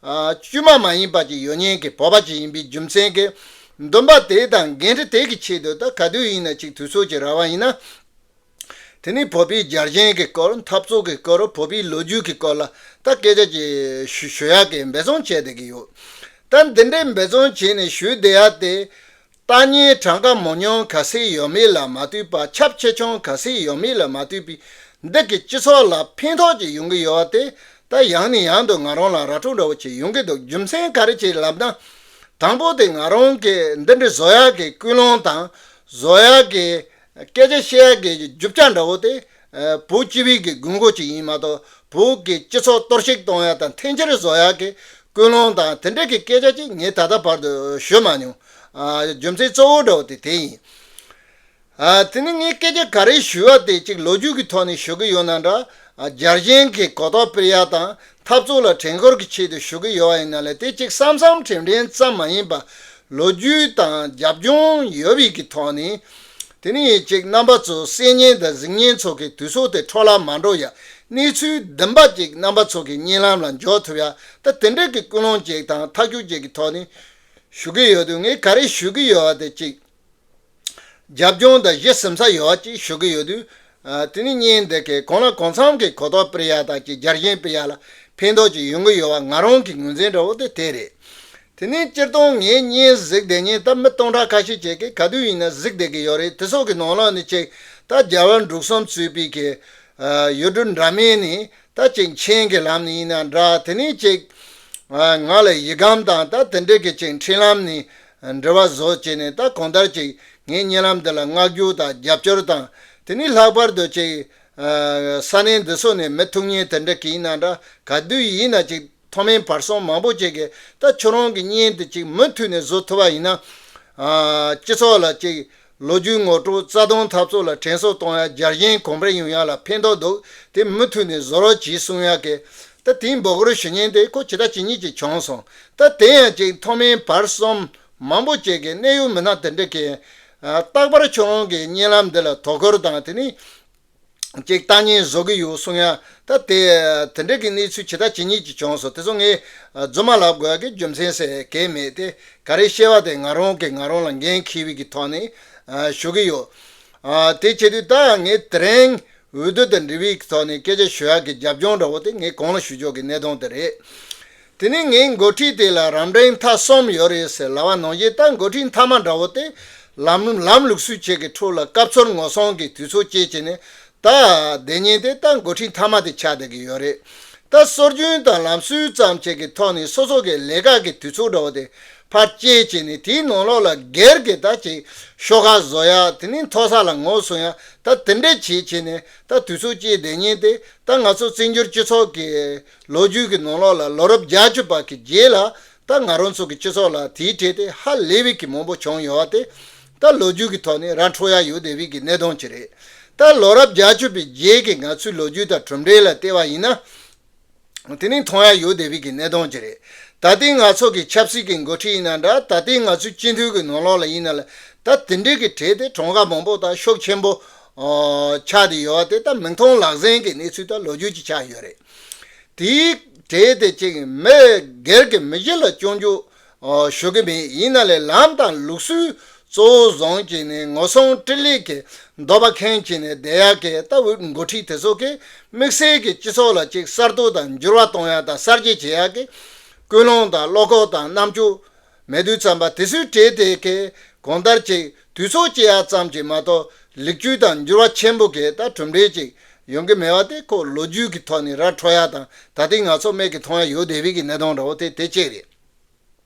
དཀྱུས་མ་མ་ཡིན་པ་ཅིག་ཡོད་མཁན་གྱི་བོད་པ་ཅིག་ཡིན་པའི་རྒྱུ་མཚན་གྱིས། འདུན་པ་དེ་དང་འགན་འཁྲི་དེ་གི་ཆེད་དུ་ད་ག་དུས་ཡིན་ན་ཅིག་དུས་ཚོད་ཅིག་རག་པ་ཡིན་ན། དེ་ནི་བོད་པའི་རྒྱལ་ཞེན་གྱི་སྐོར། འཐབ་རྩོད་ཀྱི་སྐོར། བོད་པའི་ལོ་རྒྱུས་ཀྱི་སྐོར་ལ་ད་སྐད་ཆ་ཅིག་ཞུ་ཞུ་ཡག་གི་འབད་བརྩོན་བྱས་བསྡད་ཀྱི་ཡོད། ད་འདི་འདྲའི་འབད་བརྩོན་བྱས་ནས་ཞུ་བསྡད་ཡག་དེ། ལྟ་ཉན་གྲངས་ཀ་མང་ཉུང་ག་ཚད་ཡོད་མེད་ལ་མ་ལྟོས་པར། ཁྱབ་ཆེ་ཆུང་ག་ཚད་ཡོད་མེད་ལ་མ་ལྟོས་པའི་འདི་གི་སྤྱི་ཚོགས་ལ་ཕན་ཐོགས་ཅིག་ཡོང་གི་ཡོད་པ་དེ། ད་ཡང་ནས་ཡང་དུ་ང་རང་ལ་ར་སྤྲོད་འདྲ་བོ་ཅིག་ཡོང་གི་འདུག་རྒྱུ་མཚན་ག་རེ་ཅིག་ལབ་ན། དང་པོ་དེ་ང་རང་གི་འདི་འདྲ་བཟོ་ཡག་གི་ཀུན་སློང་དང་བཟོ་ཡག་གི་སྐད་ཆ་བཤད་ཡག་གི་རྒྱུ་ཆ་འདྲ་བོ་དེ། ཨ། བོད་སྤྱི་པའི་གི་དགོས་མཁོ་ཅིག་ཡིན་མ་གཏོགས། བོད་ཀྱི་སྤྱི་ཚོགས་གཏོར་བཤིག་གཏོང་ཡག་དང་འཐེན་འཁྱེར་བཟོ་ཡག་གི་ཀུན་སློང་དང་དེ་འདྲ་གི་སྐད་ཆ་ཅིག་ངས་ད་ལྟ་བར་དུ་ཞུ་མ་མྱོང་། ཨ། རྒྱུ་མཚན་གཙོ་བོ་འདྲ་བོ་དེ་དེ་ཡིན། ཨ། དེ་ནི་ངས་སྐད་ཆ་ག་རེ་ཞུ་བ་དེ་ཅིག་ལོ་རྒྱུས་ཀྱི་ཐོག་ནས་ཞུ་གི་ཡོད་ན་འདྲ། ཨ། རྒྱལ་ཞེན་གྱི་གོ་རྟོགས་སྤེལ་ཡག་དང་འཐབ་རྩོད་ལ་དྲན་སྐུལ་གྱི་ཆེད་དུ་ཞུ་གི་ཡོད་པ་ཡིན་ན་ལས། དེ་ཅིག་བསམ་བསམ་དྲན་དྲན་ཙམ་མ་ཡིན་པ། ལོ་རྒྱུས་དང་རྒྱབ་ལྗོངས་ཡོད་པའི་གི་ཐོག་ནས། དེ་ནི་ཅིག་རྣམ་པ་ཚོ་གསན་མཁན་དང་གཟིགས་མཁན་ཚོ་གི་དུས་ཚོད་དེ་འཕྲོ་བརླག་མ་འགྲོ་ཡ། གནས་ཚུལ་བདེན་པ་ཅིག་རྣམ་པ་ཚོ་གི་སྙན་ལམ་ལ་འཇོག་ཐུབ་ཡ། ད་དེ་འདྲ་གི་ཀུན་སློང་ཅིག་དང་ཐག་གཅོད་ཅིག་གི་ཐོག་ནས་ཞུ་གི་ཡོད་དུས། ངས་ག་རེ་ཞུ་གི་ཡོད་པ་དེ་ཅིག་རྒྱབ་ལྗོངས་དང་གཞི་ཟིན་ས་ཡོད་པ་ཅིག་ཞུ་གི་ཡོད་དུས། ཨ། དེ་ནི་བརྙན་འདི་གའི་གང་ལ་གང་འཚམ་གྱི་གོ་རྟོགས་སྤེལ་ཡག་དང་ཅིག་རྒྱལ་ཞེན་སྤེལ་ཡག་ལ་ཕན་ཐོགས་ཅིག་ཡོང་གི་ཡོད་པ་ང་རང་གི་ངོས་འཛིན་འདྲ་བོ་དེ་དེ་རེད། དེ་ནས་སྤྱིར་བཏང་ངས་བརྙན་གཟིགས་བསྡད་མཁན་ད་མི་སྟོང་ཕྲག་ཁ་ཤས་ཅིག་གིས་ག་དུས་ཡིན་ན་གཟིགས་བསྡད་ཀྱི་ཡོད་རེད། དེ་ཚོ་གི་ནང་ལོགས་ནས་ཅིག་ད་རྒྱལ་བ་འབྲུག་གསུམ་གཙོས་པའི་གི། ཨ། ཡུལ་གྲུ་འདྲ་མིན་ནས་ད་ཅིག་མཆན་གྱི་ལམ་ནས་ཡིན་ན་འདྲ། དེ་ནས་ཅིག་ཨ། ང་ལ་ཡི་གམ་དང་ད་དེ་འདྲ་གི་ཅིག་འཕྲིན་ལམ་ནས་འབྲེལ་བ་བཟོ་བྱས་ནས། ད་གང་ལྟར་ཅིག་ངའི་བརྙན་ལམ་འདི་ལ་བསྔགས་བརྗོད་དང་རྒྱབ་སྐྱོར་དང་། དེ་ནས་ལྷག་པར་དུ་ཅིག་ཨ། ས་གནས་འདི་ཚོ་ནས་མི་ཐུག་མཁན་དེ་འདྲ་གི་ཡིན་ན་འདྲ། ག་དུས་ཡིན་ན་ཅིག་མཐོ་དམན་བར་གསུམ་མང་པོ་ཅིག་གིས་ད་ཁྱོད་རང་གི་བརྙན་དེ་ཅིག་མུ་མཐུད་ནས་བཟོ་ཐུབ་པ་ཡིན་ན། ཨ། སྤྱི་ཚོགས་ལ་ཅིག་ལོ་རྒྱུས་ངོ་སྤྲོད། རྩ་དོན་འཐབ་རྩོད་ལ་དྲན་གསོ་གཏོང་ཡ། རྒྱལ་ཞེན་གོང་འཕེལ་ཡོང་ཡ་ལ་ཕན་ཐོགས་འདུག་དེ་མུ་མཐུད་ནས་བཟོ་རོགས་གྱིས་གསུང་ཡ་གི། ད་དེའི་འབོད་སྐུལ་ཞུ་མཁན་དེ་ཁོ་ཇི་ལྟར་ཇི་སྙེད་ཅིག་བྱུང་སོང་། ད་དེ་ཡང་ཅིག་མཐོ་དམན་བར་གསུམ་མང་པོ་ཅིག་གིས་གནད་ཡོད་མི་སྣ་དེ་འདྲ་གིས། ཨ། རྟག་པར་ཁྱོད་རང་གི་བརྙན་ལམ་འདི་ལ་དོ་ཁུར་དང་། དེ་ནས་ཅིག་ལྟ་ཉན་བཟོ་གི་ཡོད་གསུང་ཡ། ད་དེ་དེ་འདྲ་གི་གནས་ཚུལ་ཇི་ལྟར་ཇི་སྙེད་ཅིག་བྱུང་སོང་། དེ་ཚོ་ངས། ཨ། རྫུན་མ་ལབ་དགོས་ཀྱི་རྒྱུ་མཚན་ཟེར་གང་ཡང་མེད་དེ། ག་རེ་བཤད་པ་དེ་ང་རང་གིས་ང་རང་ལ་འགན་འཁྱེར་བའི་གི་ཐོག་ནས། ཨ། ཞུ་གི་ཡོད། ཨ། དེ་བྱེད་དུས་ད་ངས་དེ་རིང་འོས་བསྡུ་དང་འབྲེལ་བའི་གི་ཐོག་ནས་སྐད་ཆ་ཞུ་ཡག་གི་རྒྱབ་ལྗོངས་འདྲ་བོ་དེ་ངས་གོང་ལ་ཞུ་ཕྱོགས་ཀྱི་གནད་དོན་དེ་རེད། དེ་ནས་ངའི་འགོ་ཁྲིད་དེ་ལ་རབ་འབྲིང་ཐ་གསུམ་ཡོད་རེད་ཟེར་ལབ་པ་ནང་བཞིན། ད་འགོ་ཁྲིད་མཐའ་མ་འདྲ་བོ་དེ་ལམ་ལམ་ལུགས་སྲོལ་ཅིག་གི་ཁྲོད་ལ་སྐབས་འཚོལ་ངོ་སྲུང་གི་དུས་ཚོད་སྐྱེལ་བྱས་ནས། ད་དེ་ཉིན་དེ་ད་འགོ་ཁྲིད་མཐའ་མ་དེ་ཆགས་བསྡད་ཀྱི་ཡོད་རེད། ད་སྲོལ་རྒྱུན་དང་ལམ་སྲོལ་ཙམ་ཅིག་གི་ཐོག་ནས་སོ་སོ་གི་ལས་ཀ་གི་དུས་ཚོད་འདྲ་བོ་དེ་ཕར་སྐྱེལ་བྱས་ནས། དེའི་ནང་ལོགས་ལ་སྒེར་གྱི་ད་ཅིག་ཤོག་ཁག་བཟོ་ཡ། དེ་ནས་མཐོ་ས་ལ་ངོ་སྲུང་ཡ། ད་དེ་འདྲ་བྱས་བྱས་ནས་ད་དུས་ཚོད་སྐྱེལ་བསྡད་མཁན་དེ། ད་ང་ཚོ་བཙན་བྱོལ་སྤྱི་ཚོགས་ཀྱི་ལོ་རྒྱུས་ཀྱི་ནང་ལོགས་ལ་ལོ་རབས་བརྒྱད་ཅུ་པ་གི་རྗེས་ལ། ད་ང་རང་ཚོ་གི་སྤྱི་ཚོགས་ལ་དེའི་གྲས་དེ་ཧ་ལས་པའི་གི་མང་པོ་བྱུང་ཡོད་པ་དེ། ད་ལོ་རྒྱུས་ཀྱི་ཐོག་ནས་ར་འཕྲོད་ཡ་ཡོད་བསྡད་པའི་གི་གནད་དོན་ཅིག་རེད། ད་ལོ་རབས་བརྒྱད་ཅུ་པའི་རྗེས་ཀྱི་ང་ཚོའི་ལོ་རྒྱུས་དང་གྲུབ་འབྲས་ལ་བལྟས་པ་ཡིན་ན། དེ་ནི་མཐོང་ཡ་ཡོད་བསྡད་པའི་གི་གནད་དོན་ཅིག་རེད། ད་ལྟའི་ང་ཚོ་གི་ཆབ་སྲིད་ཀྱི་འགོ་ཁྲིད་ཡིན་ན་འདྲ། ད་ལྟའི་ང་ཚོའི་སྤྱི་འཐུས་ཀྱི་ནང་ལོགས་ལ་ཡིན་ན་ལ། ད་དེ་འདྲའི་གི་གྲས་དེ་གྲངས་ཀ་མང་པོ་དང་ཤུགས་ཆེན་པོ་ཆགས་བསྡད་ཡོད་པ་དེ། ད་མིག་མཐོང་ལག་ཟིན་གྱི་གནས་ཚུལ་དང་ལོ་རྒྱུས་ཅིག་ཆགས་ཡོད་རེད། དེའི་གྲས་དེ་ཅིག་མི་སྒེར་གྱི་མི་གཞི་ལ་སྐྱོན་བརྗོད་ཨོ་ཞུ་གི་མེད། ཡིན་ན་ལས་ལམ་དང་ལུགས་སྲོལ་ གཙོ་བོ་བཟུང་བྱས་ནས་ངོ་སྲུང་འཕྲིན་ལས་ཀྱི་འདོད་པ་ཁེངས་བྱས་ནས་བསྡད་ཡག་གི་ད་འགོ་ཁྲིད་དེ་ཚོ་གིས་དམིགས་བསལ་གྱི་སྤྱི་ཚོགས་ལ་ཅིག་གསར་གཏོད་དང་འགྱུར་བ་གཏོང་ཡག་དང་གསར་བརྗེ་བྱེད་ཡག་གི་ཀུན་སློང་དང་བློ་ཁོག་དང་རྣམ་དཔྱོད་མེད་དུས་ཙམ་པ་དེ་ཚོའི་གྲས་དེ་གིས་གང་ལྟར་ཅིག་དུས་ཚོད་སྐྱེལ་ཡག་ཙམ་གྱིས་མ་གཏོགས་ལེགས་བཅོས་དང་འགྱུར་བ་ཆེན་པོ་གི་ད་གྲུབ་འབྲས་ཅིག་ཡོང་གི་མེད་པ་དེ་ཁོ་ལོ་རྒྱུས་ཀྱི་ཐོག་ནས་ར་འཕྲོད་ཡག་དང་ད་ལྟའི་ང་ཚོ་མིག་གིས་མཐོང་ཡག་ཡོད་བསྡད་པའི་གི་གནད་དོན་འདྲ་བོ་དེ་དེ་གཅིག་རེད།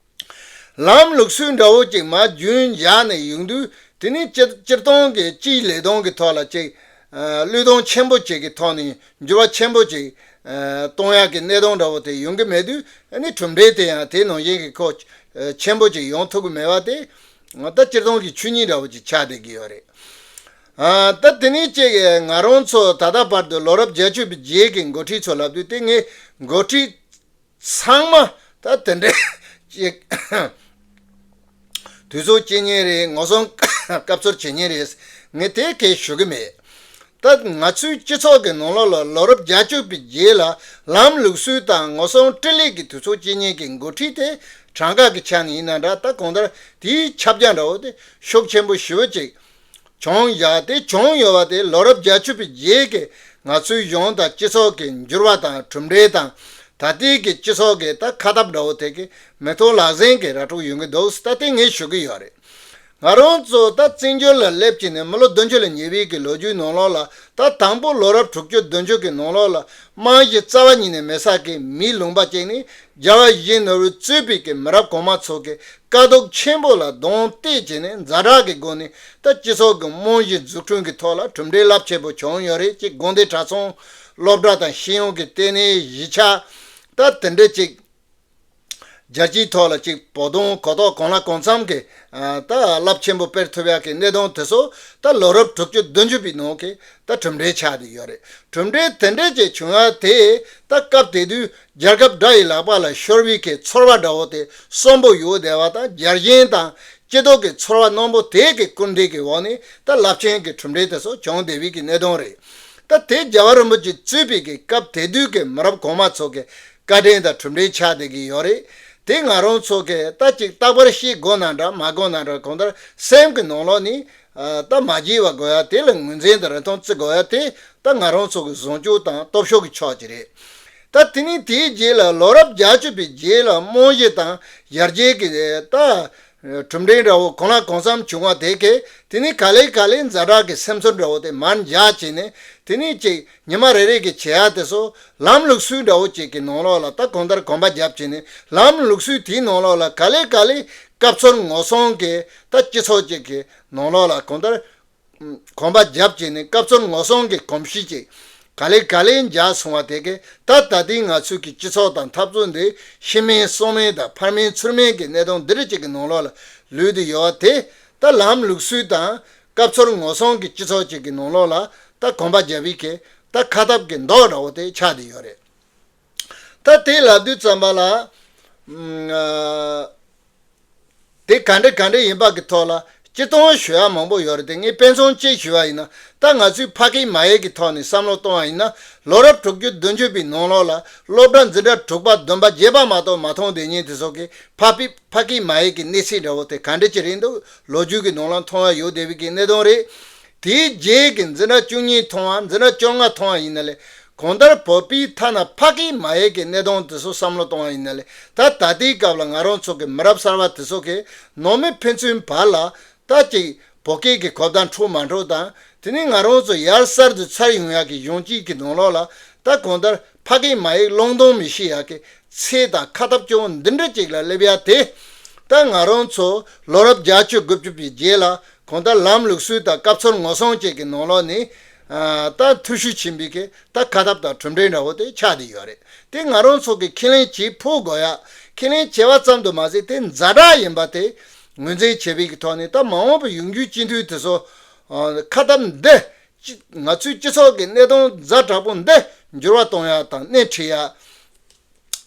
ལམ་ལུགས་སྲོལ་འདྲ་བོ་ཅིག་མར་རྒྱུན་བཞག་ནས་ཡོང་དུས་དེ་ནི་སྤྱིར་སྤྱིར་བཏང་གི་སྤྱིའི་ལས་དོན་གྱི་ཐོག་ལ་ཅིག་བློས་གཏོང་ཆེན་པོ་ཅིག་གི་ཐོག་ནས་འགྱུར་བ་ཆེན་པོ་ཅིག་གཏོང་ཡག་གི་གནད་དོན་འདྲ་བོ་དེ་ཡོང་གི་མེད་དུས་ཨ་ནི་གྲུབ་འབྲས་དེ་ཡང་དེ་ནང་བཞིན་གྱི་ཁོ་ཆེན་པོ་ཅིག་ཡོང་ཐུབ་ཀྱི་མེད་པ་དེ་ད་སྤྱིར་བཏང་གི་ཆོས་ཉིད་འདྲ་བོ་ཅིག་ཆགས་བསྡད་ཀྱི་ཡོད་རེད། ད་དེ་ནི་ཅིག་ང་རང་ཚོ་ད་ལྟ་བར་དུ་ལོ་རབས་བརྒྱད་ཅུ་པའི་རྗེས་ཀྱི་འགོ་ཁྲིད་ཚོ་ལབ་དུས་དེ་ངས་འགོ་ཁྲིད་ཚང་མ་ད་དེ་འདྲའི་ཅིག་དུས་ཚོད་སྐྱེལ་མཁན་རེད། ངོ་སྲུང་སྐབས་འཚོལ་བྱེད་མཁན་རེད། ངས་དེ་གས་ཞུ་གི་མེད། ད་ང་ཚོའི་སྤྱི་ཚོགས་ཀྱི་ནང་ལོགས་ལ་ལོ་རབས་བརྒྱད་ཅུ་པའི་རྗེས་ལ་ལམ་ལུགས་སྲོལ་དང་ངོ་སྲུང་འཕྲིན་ལས་ཀྱི་དུས་ཚོད་སྐྱེལ་མཁན་གྱི་འགོ་ཁྲིད་དེ་གྲངས་ཀ་གི་ཆ་ནས་ཡིན་ན་འདྲ། ད་གང་ལྟར་དེའི་ཁྱབ་རྒྱ་འདྲ་བོ་དེ་ཤུགས་ཆེན་པོ་ཞེ་པོ་ཅིག་བྱུང་ཡ་དེ་བྱུང་ཡོད་པ་དེ་ལོ་རབས་བརྒྱད་ཅུ་པའི་རྗེས་ཀྱི་ང་ཚོའི་གཞུང་དང་སྤྱི་ཚོགས་ཀྱི་འགྱུར་བ་དང་གྲུབ་འབྲས་དང་ད་ལྟའི་གི་སྤྱི་ཚོགས་ཀྱི་ད་ཁ་ཐབས་འདྲ་བོ་དེ་གི་མིག་མཐོང་ལག་ཟིན་གྱི་ར་སྤྲོད་ཡོང་གི་འདུག་ད་དེ་ངས་ཞུ་གི་ཡོད་རེད། ང་རང་ཚོ་ད་བཙན་བྱོལ་ལ་སླེབས་ཀྱི་ནས་མི་ལོ་བདུན་ཅུ་ལ་ཉེ་བའི་གི་ལོ་རྒྱུས་ནང་ལོགས་ལ་ད་དང་པོ་ལོ་རབས་དྲུག་ཅུ་བདུན་ཅུ་གི་ནང་ལོགས་ལ་རྨང་གཞི་རྩ་བ་ཉིད་ནས་མེད་ས་གི་མིའི་ལུང་པ་ཅིག་ནི་རྒྱལ་བ་ཡིད་བཞིན་ནོར་བུས་གཙོས་པའི་གི་མི་རབས་གོང་མ་ཚོ་གི་དཀའ་སྡུག་ཆེན་པོ་ལ་གདོང་གཏད་བྱས་ནས་ཛ་དྲག་གི་སྒོ་ནས་ད་སྤྱི་ཚོགས་ཀྱི་རྨང་གཞི་འཛུགས་སྐྲུན་གྱི་ཐོག་ལ་གྲུབ་འབྲས་རླབས་ཆེན་པོ་བྱུང་ཡོད་རེད། ཅེས་དགོན་སྡེ་གྲྭ་ཚང་སློབ་གྲྭ་དང་ཤེས་ཡོན་གྱི་ལྟེ་གནས་གཞིས་ཆགས་ད་དེ་འདྲ་ཅིག་རྒྱལ་སྤྱིའི་ཐོག་ལ་ཅིག་བོད་དོན་གོ་རྟོགས་གང་ལ་གང་འཚམ་གྱི་ད་རླབས་ཆེན་པོ་སྤེལ་ཐུབ་ཡག་གི་གནད་དོན་དེ་ཚོ་ད་ལོ་རབས་དྲུག་ཅུ་བདུན་ཅུ་པའི་ནང་གི་ད་གྲུབ་འབྲས་ཆགས་བསྡད་ཡོད་རེད། གྲུབ་འབྲས་དེ་འདྲས་ཅིག་བྱུང་ཡ་དེ་ད་སྐབས་དེ་དུས་རྒྱལ་ཁབ་དགྲ་ཡི་ལག་པ་ལ་ཤོར་བའི་གི་ཚོར་བ་འདྲ་བོ་དེ་གསོན་པོ་ཡོད་བསྡད་པ་དང་རྒྱལ་ཞེན་དང་སྐྱིད་སྡུག་གི་ཚོར་བ་རྣོན་པོ་དེ་གི་སྐུལ་འདེད་ཀྱི་འོག་ནས་ད་རླབས་ཆེན་གྱི་གྲུབ་འབྲས་དེ་ཚོ་བྱུང་བསྡད་པའི་གི་གནད་དོན་རེད། ད་དེ་རྒྱལ་བ་རིན་པོ་ཆེ་གཙོས་པའི་གི་སྐབས་དེ་དུས་ཀྱི་མི་རབས་གོང་མ་ཚོ་གི་བཀའ་དྲིན་དང་གྲུབ་འབྲས་ཆགས་བསྡད་ཀྱི་ཡོད་རེད། དེ་ང་རང་ཚོ་གི་ད་ཅིག་རྟག་པར་ཤེས་དགོས་ན་འདྲ་མ་དགོས་ན་འདྲ་གང་ལྟར་སེམས་ཀྱི་ནང་ལོགས་ནས་ཨ་ད་མ་བརྗེད་པ་དགོས་ཡ་དེ་ལ་ངོས་འཛིན་དང་རིན་ཐང་བརྩི་དགོས་ཡ་དེ་ད་ང་རང་ཚོ་གི་བཟང་སྤྱོད་དང་སྟོབས་ཤུགས་ཀྱི་ཕྱོགས་ཀྱི་རེད། ད་དེ་ནས་དེའི་རྗེས་ལ་ལོ་རབས་བརྒྱད་ཅུ་པའི་རྗེས་ལ་རྨང་གཞི་དང་ཡར་རྒྱས་ཀྱི་ད་གྲུབ་འབྲས་འདྲ་བོ་གང་ལ་གང་འཚམ་བྱུང་བ་དེ་གས་དེ་ནས་ག་ལེ་ག་ལེ་ཛ་དྲག་གི་སེམས་ཚོར་འདྲ་བོ་དེ་མར་འཇགས་བྱས་ནས་དེ་ནས་ཅིག་ཉི་མ་རེ་རེ་གི་བྱེད་ཡ་དེ་ཚོ་ལམ་ལུགས་སྲོལ་འདྲ་བོ་ཅིག་གི་ནང་ལོགས་ལ་ད་གང་ལྟར་གོམ་པ་བརྒྱབ་བྱས་ནས་ལམ་ལུགས་སྲོལ་དེའི་ནང་ལོགས་ལ་ག་ལེ་ག་ལེ་སྐབས་འཚོལ་ངོ་སྲུང་གི་ད་སྤྱི་ཚོགས་ཅིག་གི་ནང་ལོགས་ལ་གང་ལྟར་གོམ་པ་བརྒྱབ་བྱས་ནས་སྐབས་འཚོལ་ངོ་སྲུང་གི་གོམས་གཤིས་ཅིག་ག་ལེ་ག་ལེ་འཇགས་སོང་བ་དེ་གས་ད་ད་ལྟའི་ང་ཚོའི་གི་སྤྱི་ཚོགས་དང་འཐབ་རྩོད་འདི་ཕྱི་མིན་གསང་མིན་དང་ཕར་མིན་ཚུར་མིན་གྱི་གནད་དོན་འདི་རིགས་ཅིག་གི་ནང་ལོགས་ལ་ལུས་ཏེ་ཡོད་པ་དེ་ད་ལམ་ལུགས་སྲོལ་དང་སྐབས་འཚོལ་ངོ་སྲུང་གི་སྤྱི་ཚོགས་ཅིག་གི་ནང་ལོགས་ལ་ད་གོམ་པ་རྒྱབ་པའི་གི་ད་ཁ་ཐབས་ཀྱི་མདོག་འདྲ་བོ་དེ་ཆགས་ཏེ་ཡོད་རེད། ད་དེ་ལབ་དུས་ཙམ་པ་ལ། ཨ། དེ་ག་འདྲ་ག་འདྲ་ཡིན་པ་གི་ཐོག་ལ་སྤྱིར་བཏང་ཞུ་ཡ་མང་པོ་ཡོད་རེད་དེ། ངས་དཔེ་མཚོན་གཅིག་ཞུ་བ་ཡིན་ན། ད་ང་ཚོས་ཕ་སྐད་མ་ཡིག་གི་ཐོག་ནས་བསམ་བློ་གཏོང་བ་ཡིན་ན། ལོ་རབས་དྲུག་ཅུ་བདུན་ཅུ་པའི་ནང་ལོགས་ལ་སློབ་གྲྭ་འཛིན་གྲྭ་དྲུག་པ་བདུན་པ་བརྒྱད་པ་མ་གཏོགས་མ་མཐོང་བསྡད་མཁན་དེ་ཚོ་གིས་ཕ་པི་ཕ་སྐད་མ་ཡིག་གི་གནས་ཚད་འདྲ་བོ་དེ་ག་འདྲ་ཅིག་རེད་འདུག་ལོ་རྒྱུས་ཀྱི་ནང་ལ་མཐོང་བ་ཡོད་བསྡད་པའི་གི་གནད་དོན་རེད། དེའི་རྗེས་ཀྱི་འཛིན་གྲྭ་བཅུ་གཉིས་མཐོང་བ། འཛིན་གྲྭ་བཅོ་ལྔ་མཐོང་བ་ཡིན་ན་ལས། གང་ལྟར་བོད་པའི་ཐ་ན་ཕ་སྐད་མ་ཡིག་གི་གནད་དོན་དེ་ཚོ་བསམ་བློ་གཏོང་བ་ཡིན་ན་ལས། ད་ད་ལྟའི་སྐབས་ལ་ང་རང་ཚོ་གི་མི་རབས་གསར་བ་དེ་ཚོ་གིས་ནང་མི་ཕན་ཚུན་བར་ལ་ད་ཅིག་བོད་སྐད་ཀྱི་གོ་བརྡ་འཕྲོད་མ་འཕྲོད་དང་། དེ་ནས་ང་རང་ཚོ་ཡར་གསར་དུ་འཚར་ཡོང་ཡག་གི་གཞུང་སྐྱིད་ཀྱི་ནང་ལོགས་ལ་ད་གང་ལྟར་ཕ་སྐད་མ་ཡིག་བླང་དོར་མི་ཤེས་ཡག་གི་ཚད་དང་ཁ་ཐབས་སྐྱོ་བོ་འདི་འདྲ་ཅིག་ལ་སླེབས་ཡ་དེ། ད་ང་རང་ཚོ་ལོ་རབས་བརྒྱད་ཅུ་དགུ་བཅུ་པའི་རྗེས་ལ་གང་ལྟར་ལམ་ལུགས་སྲོལ་དང་སྐབས་འཚོལ་ངོ་སྲུང་བཅས་ཀྱི་ནང་ལོགས་ནས་ཨ་ད་འཐུས་ཤུགས་ཆེན་པོའི་གི་ད་ཁ་ཐབས་དང་གྲུབ་འབྲས་འདྲ་བོ་དེ་ཆགས་བསྡད་ཡོད་རེད། དེ་ང་རང་ཚོ་གི་ཁས་ལེན་བྱེད་ཕོད་དགོས་ཡ། ཁས་ལེན་བྱས་པ་ཙམ་དུ་མ་ཟད་དེ་ཛ་དྲག་ཡིན་པ་དེ་ངོས་འཛིན་བྱེད་པའི་གི་ཐོག་ནས། ད་མ་འོངས་པའི་ཡོང་རྒྱུའི་སྤྱི་འཐུས་དེ་ཚོ་ཨ་ཁ་ཐབས་འདི། སྤྱི་ང་ཚོའི་སྤྱི་ཚོགས་ཀྱི་གནད་དོན་ཛ་དྲག་པོ་འདི་འགྱུར་བ་གཏོང་ཡ་དང་སྣེ་ཁྲིད་ཡ།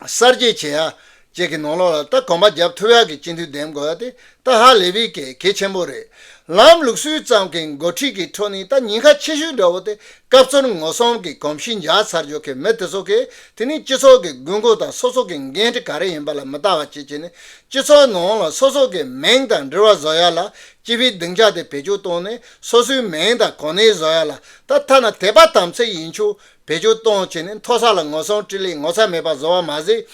གསར་བརྗེ་བྱེད་ཡ། བཅས་ཀྱི་ནང་ལོགས་ལ་ད་གོམ་པ་རྒྱབ་ཐུབ་ཡག་གི་སྤྱི་འཐུས་འདེམས་དགོས་ཡ་དེ་ད་ཧ་ལས་པའི་གལ་གལ་ཆེན་པོ་རེད། ལམ་ལུགས་སྲོལ་ཙམ་གྱི་འགོ་ཁྲིད་ཀྱི་ཁྲོད་ནས་ད་ཉེན་ཁ་ཆེ་ཤོས་འདྲ་བོ་དེ་སྐབས་འཚོལ་ངོ་སྲུང་གི་གོམས་གཤིས་འཇགས་ཚར་རྒྱུ་གི་མི་དེ་ཚོ་གིས་དེ་ནི་སྤྱི་ཚོགས་ཀྱི་དགོས་མཁོ་དང་སོ་སོ་གི་འགན་འཁྲི་ག་རེ་ཡིན་པ་ལ་མི་ལྟ་བ་བྱེད་ཀྱི་ནི་སྤྱི་ཚོགས་ནང་ལ་སོ་སོ་གི་མིང་དང་འབྲེལ་བ་བཟོ་ཡ་ལ་སྤྱི་པའི་སྡིངས་ཆ་དེ་བེད་སྤྱོད་བཏང་ནས་སོ་སོའི་མིང་དང་གོ་གནས་བཟོ་ཡ་ལ་ད་ཐ་ན་དད་པ་དམ་ཚིག་ཡིན་ཆོག་བེད་སྤྱོད་གཏོང་བྱས་ནས་མཐོ་ས་ལ་ངོ་སྲུང་སྤྲེལ་ལད་ངོ་ཚ་མེད་པ་བཟོ་བ་མ་ཟད།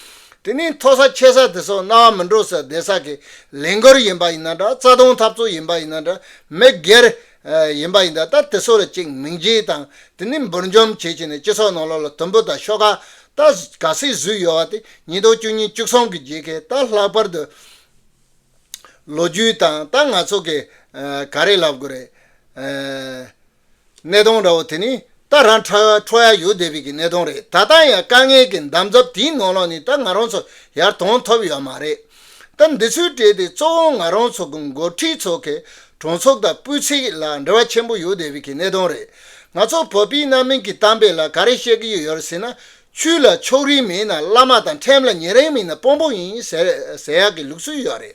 དེ་ནས་མཐོ་ས་ཆེ་ས་དེ་ཚོ་རྣ་བ་མི་འགྲོ་ས་བསྡད་ས་གི་ལས་འགུལ་ཡིན་པ་ཡིན་ན་འདྲ། རྩ་དོན་འཐབ་རྩོད་ཡིན་པ་ཡིན་ན་འདྲ། མི་སྒེར་ཡིན་པ་ཡིན་ན་ད་དེ་ཚོ་ལ་ཅིག་མིང་རྗེས་དང་དེ་ནས་འབུར་འཇོམས་བྱེད་བྱས་ནས་སྤྱི་ཚོགས་ནང་ལོགས་ལ་དུམ་བུ་དང་ཤོག་ཁག་ད་ག་ཚོད་བཟོས་ཡོད་པ་དེ་ཉིས་སྟོང་བཅུ་གཉིས་བཅུ་གསུམ་གི་རྗེས་ཀྱི་ད་ལྷག་པར་དུ་ལོ་རྒྱུས་དང་ད་ང་ཚོ་གི་ག་རེ་ལབ་དགོས་རེད། གནད་དོན་འདྲ་བོ་དེ་ནི་ད་རང་འཕྲོ་འཕྲོ་ཡ་ཡོད་བསྡད་པའི་གི་གནད་དོན་རེད། ད་ལྟ་ཡང་དཀའ་ངལ་གྱི་འདམ་རྫབ་དེའི་ནང་ལོགས་ནས་ད་ང་རང་ཚོ་ཡར་ཐོན་ཐུབ་ཡོད་མ་རེད། ད་འདི་ཚོའི་གྲས་དེ་གཙོ་བོ་ང་རང་ཚོ་གི་འགོ་ཁྲིད་ཚོ་གི་གྲོས་ཚོགས་དང་སྤུས་ཚད་ལ་འབྲེལ་བ་ཆེན་པོ་ཡོད་བསྡད་པའི་གི་གནད་དོན་རེད། ང་ཚོ་བོད་པའི་རྣམ་སྨིན་གྱི་གཏམ་དཔེ་ལ་ག་རེ་བཤད་ཀྱི་ཡོད་ཟེར་ན། ཆོས་ལ་ཕྱོགས་རིས་མེད་ན་བླ་མ་དང་ཁྲིམས་ལ་ཉེ་རིང་མེད་ན་དཔོན་པོ་ཡིན་ཟེར་ཟེར་ཡག་གི་ལུགས་སྲོལ་ཡོད་རེད།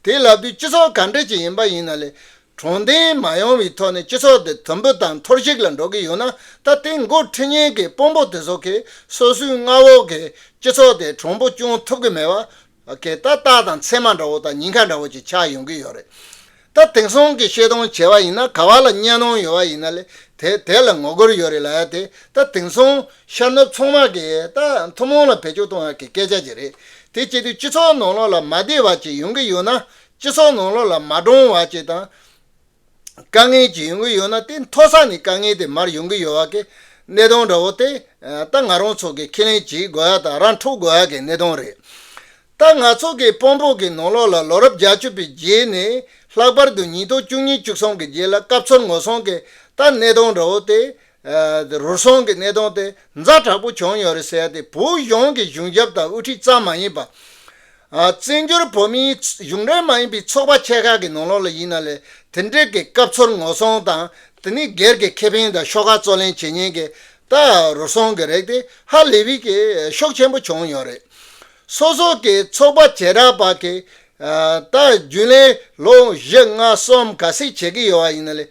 དེ་ལབ་དུས་སྤྱི་ཚོགས་ག་འདྲ་ཅིག་ཡིན་པ་ཡིན་ན་ལས། དྲང་བདེན་མ་ཡོང་བའི་ཐོག་ནས་སྤྱི་ཚོགས་དེ་དུམ་བུ་དང་འཐོར་ཞིག་ལ་འགྲོ་གི་ཡོད་ན་ད་དེ་འགོ་ཁྲིད་མཁན་གྱི་དཔོན་པོ་དེ་ཚོ་གིས་སོ་སོའི་མངའ་འོག་གི་སྤྱི་ཚོགས་དེ་དྲང་པོ་སྐྱོང་ཐུབ་ཀྱི་མེད་པ་གི་ད་རྟགས་དང་མཚན་མ་འདྲ་བོ་དང་ཉེན་ཁ་འདྲ་བོ་ཅིག་ཆགས་ཡོང་གི་ཡོད་རེད། ད་དེང་སང་གི་བཤད་སྟངས་བྱས་པ་ཡིན་ན་ག་བ་ལ་གཉའ་གནོན་ཡོད་པ་ཡིན་ན་ལས་དེ་དེ་ལ་ངོ་རྒོལ་ཡོད་རེད་ལབ་ཡ་དེ་ད་དེང་སང་ཤར་ནུབ་ཚང་མ་གི་ད་ཐུན་མོང་ལ་བེད་སྤྱོད་གཏོང་ཡ་གི་སྐད་ཆ་ཅིག་རེད། དེ་བྱེད་དུས་སྤྱི་ཚོགས་ནང་ལོགས་ལ་མ་བདེ་བ་ཅིག་ཡོང་གི་ཡོད་ན་སྤྱི་ཚོགས་ནང་ལོགས་ལ་མ་འདྲོང་བ་ཅིག་དང་། དཀའ་ངལ་ཅིག་ཡོང་གི་ཡོད་ན་དེ་མཐོ་ས་ནས་དཀའ་ངལ་དེ་མར་ཡོང་གི་ཡོད་པ་གི་གནད་དོན་འདྲ་བོ་དེ་ད་ང་རང་ཚོ་གི་ཁས་ལེན་བྱེད་དགོས་ཡ་དང་རང་འཁྲུག་དགོས་ཡ་གི་གནད་དོན་རེད། ད་ང་ཚོ་གི་དཔོན་པོ་གི་ནང་ལོགས་ལ་ལོ་རབས་བརྒྱད་ཅུ་པའི་རྗེས་ནས་ལྷག་པར་དུ་ཉིས་སྟོང་བཅུ་གཉིས་བཅུ་གསུམ་གི་རྗེས་ལ་སྐབས་འཚོལ་ངོ་སྲུང་གི་ད་གནད་དོན་འདྲ་བོ་དེ་རུལ་སུངས་ཀྱི་གནད་དོན་དེ་ཛ་དྲག་པོ་བྱུང་ཡོད་རེད་ཟེར་ཡ་དེ་བོད་གཞུང་གི་གཞུང་ཞབས་དང་དབུ་ཁྲིད་ཙམ་མ་ཡིན་པ། བཙན་བྱོལ་བོད་མིའི་གཞུང་འབྲེལ་མ་ཡིན་པའི་ཚོགས་པ་ཆེ་ཁག་གི་ནང་ལོགས་ལ་ཡིན་ན་ལས་དེ་འདྲའི་གི་སྐབས་འཚོལ་ངོ་སྲུང་དང་དེ་ནི་སྒེར་གྱི་ཁེ་ཕན་དང་ཤོག་ཁག་རྩོད་ལེན་བྱེད་མཁན་གྱི་ད་རུལ་སུངས་ཀྱི་རིགས་དེ་ཧ་ལས་པའི་གི་ཤུགས་ཆེན་པོ་བྱུང་ཡོད་རེད། སོ་སོ་གི་ཚོགས་པ་བྱེ་བྲག་པ་གི་ད་རྒྱུན་ལས་ལོ་བཞི་ལྔ་གསུམ་ག་ཚད་བྱེད་ཀྱི་ཡོད་པ་ཡིན་ན་ལས།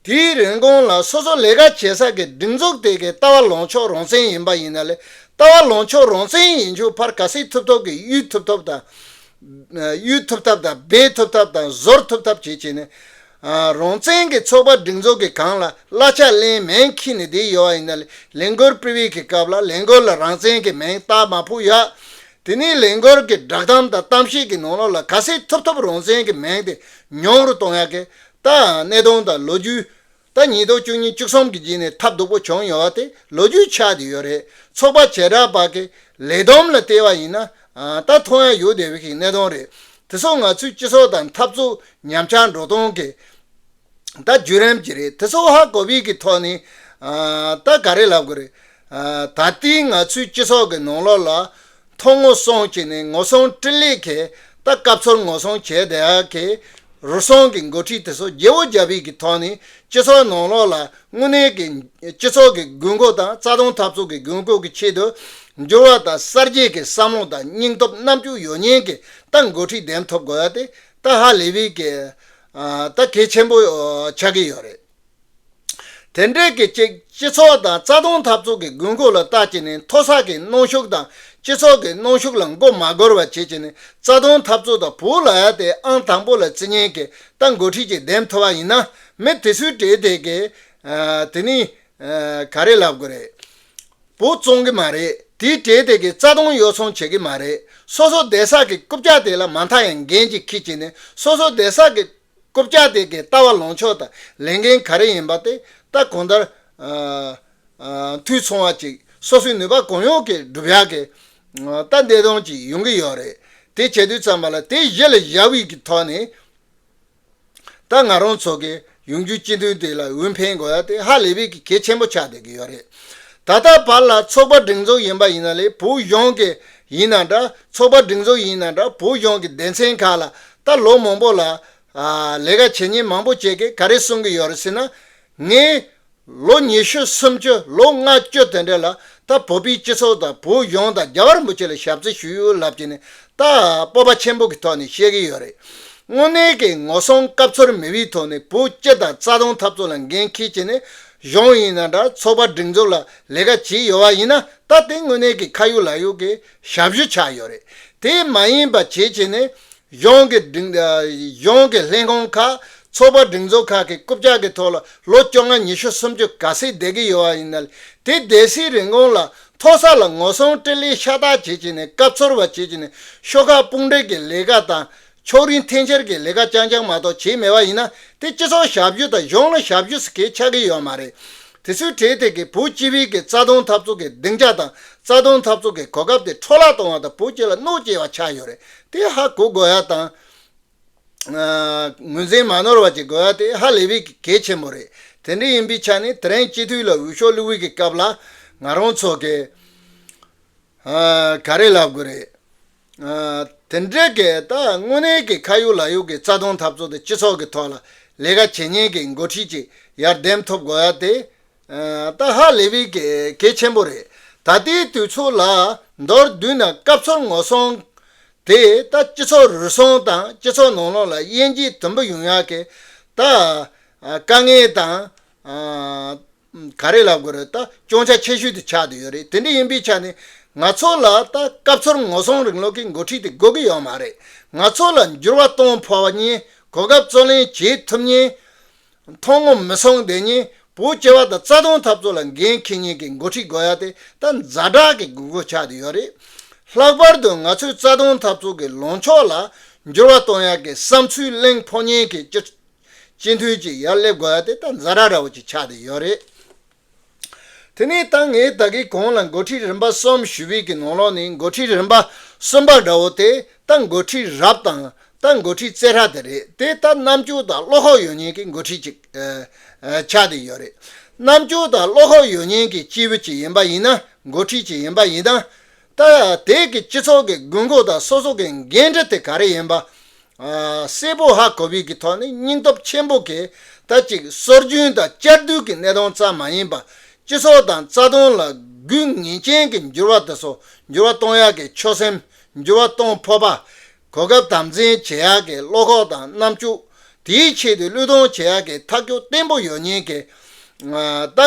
དེའི་རིན་གོང་ལ་སོ་སོ་ལས་ཀ་བྱེད་ས་གི་སྒྲིག་འཛུགས་དེ་གི་ལྟ་བ་ལངས་ཕྱོགས་རང་བཙན་ཡིན་པ་ཡིན་ན་ལས་ལྟ་བ་ལངས་ཕྱོགས་རང་བཙན་ཡིན་ཕྱོགས་ཕར་ག་ཚད་ཐུབ་ཐུབ་ཀྱི་གཡུལ་ཐུབ་ཐུབ་དང་། གཡུལ་ཐུབ་ཐབས་དང་སྦས་ཐུབ་ཐབས་དང་ཟོར་ཐུབ་ཐབས་བྱེད་བྱས་ནས། རང་བཙན་གྱི་ཚོགས་པ་སྒྲིག་འཛུགས་ཀྱི་སྒང་ལ་གླ་ཆ་ལེན་མིང་འཁྱེར་ནས་བསྡད་ཡོད་པ་ཡིན་ན་ལས་ལས་འགུལ་སྤེལ་བའི་གི་སྐབས་ལ་ལས་འགུལ་ལ་རང་བཙན་གྱི་མིང་རྟགས་མ་ཕུག་ཡ། དེ་ནས་ལས་འགུལ་གྱི་བསྒྲགས་གཏམ་དང་གཏམ་བཤད་ཀྱི་ནང་ལོགས་ལ་ག་ཚད་ཐུབ་ཐུབ་རང་བཙན་གྱི་མིང་དེ་ཉུང་རུ་གཏོང་ཡག་གི་ད་གནད་དོན་དང་ལོ་རྒྱུས། ད་ཉིས་སྟོང་བཅུ་གཉིས་བཅུ་གསུམ་གྱི་རྗེས་ནས་ཐབས་སྡུག་པོ་བྱུང་ཡོད་པ་དེ་ལོ་རྒྱུས་ཆགས་བསྡད་ཡོད་རེད། ཚོགས་པ་བྱེ་བྲག་པ་གི་ལས་བསྡོམས་ལ་བལྟས་པ་ཡིན་ན་ད་མཐོང་ཡ་ཡོད་བསྡད་པའི་གནད་དོན་རེད། དེ་ཚོ་ང་ཚོའི་སྤྱི་ཚོགས་དང་འཐབ་རྩོད་ཉམས་ཆག་འགྲོ་སྟངས་ཀྱི་ད་བརྒྱུད་རིམ་ཅིག་རེད། དེ་ཚོ་ཧ་གོ་བའི་གི་ཐོག་ནས་ད་ག་རེ་ལབ་དགོས་རེད། ད་ལྟའི་ང་ཚོའི་སྤྱི་ཚོགས་ཀྱི་ནང་ལོགས་ལ། ཐོག་ངོ་སོང་བྱས་ནས་ངོ་སྲུང་སྤྲེལ་ལད་ཀྱི་ད་སྐབས་འཚོལ་ངོ་སྲུང་བྱས་བསྡད་ཡག་གི་རུལ་སུངས་ཀྱི་འགོ་ཁྲིད་དེ་ཚོ་བརྗེ་བོ་བརྒྱབ་པའི་གི་ཐོག་ནས་སྤྱི་ཚོགས་ནང་ལོགས་ལ་དངོས་གནས་ཀྱི་སྤྱི་ཚོགས་ཀྱི་དགོས་མཁོ་དང་རྩ་དོན་འཐབ་རྩོད་ཀྱི་དགོས་མཁོ་གི་ཆེད་དུ་འགྱུར་བ་དང་གསར་བརྗེ་གི་བསམ་བློ་དང་སྙིང་སྟོབས་རྣམ་དཔྱོད་ཡོད་མཁན་གྱི་ད་འགོ་ཁྲིད་འདེམས་ཐུབ་དགོས་ཡ་དེ་ད་ཧ་ལས་པའི་གི་ད་གལ་ཆེན་པོ་ཆགས་ཀྱི་ཡོད་རེད། དེ་འདྲའི་གི་གཅིག་སྤྱི་ཚོགས་དང་རྩ་དོན་འཐབ་རྩོད་ཀྱི་དགོས་མཁོ་ལ་བལྟ་བྱས་ནས་མཐོ་ས་གི་གནོན་ཤུགས་དང་སྤྱི་ཚོགས་ཀྱི་གནོན་ཤུགས་ལ་མགོ་མ་སྒུར་བ་བྱེད་བྱས་ནས་རྩ་དོན་འཐབ་རྩོད་དང་བོད་ལ་ཡ་དེ་ཨང་དང་པོ་ལ་བརྩི་མཁན་གྱི་ད་འགོ་ཁྲིད་ཅིག་འདེམས་ཐུབ་པ་ཡིན་ན་མི་དེ་ཚོའི་གྲས་དེ་གི་དེ་ནི་ག་རེ་ལབ་དགོས་རེད། བོད་བཙོང་གི་མ་རེད། དེའི་གྲས་དེ་གི་རྩ་དོན་ཡོ་བསྲང་བྱེད་ཀྱི་མ་རེད། སོ་སོ་བསྡད་ས་གི་རྐུབ་བཀྱག་དེ་ལ་མ་མཐའ་ཡང་འགན་ཅིག་འཁྱེར་བྱས་ནས་སོ་སོ་བསྡད་ས་གི་རྐུབ་བཀྱག་དེ་གའི་ལྟ་བ་ལངས་ཕྱོགས་དང་ལས་འགན་ག་རེ་ཡིན་པ་དེ་ད་གང་ལྟར་འཐུས་ཚང་བ་ཅིག་སོ་སོའི་ནུས་པ་གང་ཡོང་གིས་སྒྲུབ་ཡག་གི་ད་འདེད་དོན་ཅིག་ཡོང་གི་ཡོད་རེད། དེ་བྱེད་དུས་ཙམ་པ་ལ་དེ་གཞི་ལ་བཞག་པའི་གི་ཐོག་ནས་ད་ང་རང་ཚོ་གི་ཡོང་རྒྱུའི་སྤྱི་འཐུས་དེ་ལ་འོས་འཕེན་དགོས་ཡ་དེ་ཧ་ལས་པའི་གི་གལ་ཆེན་པོ་ཆགས་བསྡད་ཀྱི་ཡོད་རེད། ད་ལྟ་བར་ལ་ཚོགས་པ་སྒྲིག་འཛུགས་ཡིན་པ་ཡིན་ན་ལས་བོད་གཞུང་གི་ཡིན་ན་འདྲ་ཚོགས་པ་སྒྲིག་འཛུགས་ཡིན་ན་འདྲ་བོད་གཞུང་གི་སྡེ་ཚན་ཁག་ལ་ད་ལོ་མང་པོ་ལ་ལས་ཀ་བྱེད་མཁན་མང་པོ་བཅས་ཀྱིས་ག་རེ་གསུང་གི་ཡོད་རེད་ཟེར་ན། ངས་ལོ་ཉི་ཤུ་སུམ་ཅུ་ལོ་ལྔ་བཅུ་དེ་འདྲ་ལ་ ད་བོད་པའི་སྤྱི་ཚོགས་དང་བོད་གཞུང་དང་རྒྱལ་བ་རིན་པོ་ཆེ་ལ་ཞབས་ཕྱི་ཞུས་ཡོད་ལབ་ཀྱི་ནས་ད་སྤོབས་པ་ཆེན་པོ་གི་ཐོག་ནས་བཤད་ཀྱི་ཡོད་རེད། དངོས་གནས་ཀྱི་ངོ་སྲུང་སྐབས་འཚོལ་མེད་པའི་ཐོག་ནས་བོད་སྤྱི་དང་རྩ་དོན་འཐབ་རྩོད་ལ་འགན་འཁྱེར་བྱས་ནས་གཞུང་ཡིན་ན་འདྲ་ཚོགས་པ་སྒྲིག་འཛུགས་ལ་ལས་ཀ་བྱས་ཡོད་པ་ཡིན་ན་ད་དེ་དངོས་གནས་ཀྱི་ཁ་ཡོད་ལག་ཡོད་ཀྱི་ཞབས་ཞུ་ཆགས་ཡོད་རེད། དེ་མ་ཡིན་པ་བྱས་བྱས་ནས། གཞུང་གི་སྒྲིག་གཞུང་གི་ལྷན་ཁང་ཁག་ཚོགས་པ་སྒྲིག་འཛུགས་ཁག་གི་རྐུབ་བཀྱག་གི་ཐོག་ལ་ལོ་བཅོ་ལྔ་ཉི་ཤུ་སུམ་ཅུ་ག་ཚོད་བསྡད་ཀྱི་ཡོད་པ་ཡིན་ན་དེ་བསྡད་སའི་རིང་གོང་ལ་མཐོ་ས་ལ་ངོ་སྲུང་དྲིལ་ལས་ཤ་སྟག་བྱེད་ཀྱི་ནས་སྐབས་འཚོལ་བ་བྱེད་ཀྱི་ནས་ཤོག་ཁག་དཔུང་སྒྲིག་གི་ལས་ཀ་དང་ཕྱོགས་རིས་འཐེན་འཁྱེར་གྱི་ལས་ཀ་རྐྱང་རྐྱང་མ་གཏོགས་བྱས་མེད་པ་ཡིན་ན་དེ་སྤྱི་ཚོགས་ཞབས་ཞུ་དང་གཞུང་ལ་ཞབས་ཞུ་ཟེར་མཁན་ཆགས་ཀྱི་ཡོད་མ་རེད། དེ་ཚོའི་གྲས་དེ་གིས་བོད་སྤྱི་པའི་གི་རྩ་དོན་འཐབ་རྩོད་ཀྱི་སྡིངས་ཆ་དང་རྩ་དོན་འཐབ་རྩོད་ཀྱི་གོ་སྐབས་དེ་འཕྲོ་བརླག་གཏོང་བ་དང་བོད་སྤྱི་ལ་གནོད་སྐྱེལ་བ་ཆགས་ཡོད་རེད། དེ་ཧ་གོ་དགོས་ཡ་དང་། ངོས་འཛིན་མ་ནོར་བ་ཅིག་དགོས་ཡ་དེ་ཧ་ལས་པའི་གལ་ཆེན་པོ་རེད། དེ་འདྲ་ཡིན་པའི་ཆ་ནས་དེ་རིང་སྤྱི་འཐུས་ལ་འོས་ཤོག་བླུགས་པའི་གི་སྐབས་ལ་ང་རང་ཚོ་གི་ག་རེ་ལབ་དགོས་རེད། དེ་འདྲ་གི་ད་དངོས་གནས་ཀྱི་ཁ་ཡོད་ལག་ཡོད་ཀྱི་རྩ་དོན་འཐབ་རྩོད་དེ་སྤྱི་ཚོགས་ཀྱི་ཐོག་ལ་ལས་ཀ་བྱེད་མཁན་གྱི་འགོ་ཁྲིད་ཅིག་ཡར་འདེམས་ཐུབ་དགོས་ཡ་དེ། ད་ཧ་ལས་པའི་གལ་ཆེན་པོ་རེད། ད་ལྟའི་དུས་ཚོད་ལ་མདོར་བསྡུས་ན་སྐབས་འཚོལ་ངོ་སྲུང་དེ་ད་སྤྱི་ཚོགས་རུལ་སུངས་དང་སྤྱི་ཚོགས་ནང་ལོགས་ལ་དབྱེ་འབྱེད་དུམ་བུ་ཡོང་ཡག་གི་ད་དཀའ་ངལ་དང་ག་རེ་ལབ་དགོས་རེད། ད་སྐྱོན་ཆ་ཆེ་ཤོས་དེ་ཆགས་བསྡད་ཡོད་རེད། དེ་འདྲ་ཡིན་པའི་ཆ་ནས་ང་ཚོ་ལ་ད་སྐབས་འཚོལ་ངོ་སྲུང་རིང་ལུགས་ཀྱི་འགོ་ཁྲིད་དེ་དགོས་ཀྱི་ཡོད་མ་རེད། ང་ཚོ་ལ་འགྱུར་བ་གཏོང་ཕོད་པ་ཉིད་གོ་སྐབས་རྩོད་ལེན་བྱེད་ཐུབ་མཁན། མཐོང་ངོ་མི་སོང་དེ་ཉིད་བོད་སྤྱི་པ་དང་རྩ་དོན་འཐབ་རྩོད་ལ་འགན་འཁྱེར་མཁན་གྱི་འགོ་ཁྲིད་དགོས་ཡ་དེ་ད་ཛ་དྲག་གི་དགོས་མཁོ་ཆགས་བསྡད་ཡོད་རེད། ལྷག་པར་དུ་ང་ཚོའི་རྩ་དོན་འཐབ་རྩོད་ཀྱི་ལངས་ཕྱོགས་ལ་འགྱུར་བ་གཏོང་ཡ་གི་བསམ་ཚུལ་གླེང་ཕོད་མཁན་གྱི་སྤྱི་སྤྱི་འཐུས་ཅིག་ཡར་སླེབས་དགོས་ཡ་དེ་ད་ཛ་དྲག་འདྲ་བོ་ཅིག་ཆགས་བསྡད་ཡོད་རེད། དེ་ནས་ད་ངས་ད་གིན་གོང་ལ་འགོ་ཁྲིད་རིམ་པ་གསུམ་ཞུས་པའི་གི་ནང་ལོགས་ནས་འགོ་ཁྲིད་རིམ་པ་གསུམ་པ་འདྲ་བོ་དེ་ད་འགོ་ཁྲིད་རབ་དང་ད་འགོ་ཁྲིད་རྩེ་གྲ་དེ་རེད། དེ་ད་རྣམ་དཔྱོད་དང་བློ་ཁོག་ཡོད་མཁན་གྱི་འགོ་ཁྲིད་ཅིག་ཨ་ཨ་ཆགས་བསྡད་ཡོད་རེད། རྣམ་དཔྱོད་དང་བློ་ཁོག་ཡོད་མཁན་གྱི་སྐྱེས་བུ་ཅིག་ཡིན་པ་ཡིན་ན་འགོ་ཁྲིད་ཅིག་ཡིན་པ་ཡིན་ན། ད་དེ་གི་སྤྱི་ཚོགས་ཀྱི་དགོས་མཁོ་དང་སོ་སོ་གི་འགན་འཁྲི་དེ་ག་རེ་ཡིན་པ། གསལ་པོ་ཧ་གོ་བའི་གི་ཐོག་ནས་སྙིང་སྟོབས་ཆེན་པོ་གིས་ད་ཅིག་སྲོལ་རྒྱུན་དང་བསྐྱར་ཟློས་ཀྱི་གནས་སྟངས་ཙམ་མ་ཡིན་པ་སྤྱི་ཚོགས་དང་རྩ་དོན་ལ་དགོས་ངེས་ཅན་གྱི་འགྱུར་བ་དེ་ཚོ་འགྱུར་བ་གཏོང་ཡག་གི་ཆོད་སེམས་འགྱུར་བ་གཏོང་ཕོད་པ་གོ་སྐབས་དམ་འཛིན་བྱེད་ཡག་གི་བློ་ཁོག་དང་རྣམ་དཔྱོད་དེའི་ཆེད་དུ་བློས་གཏོང་བྱེད་ཡག་གི་ཐག་གཅོད་བརྟན་པོ་ཡོད་མཁན་གྱི་ད་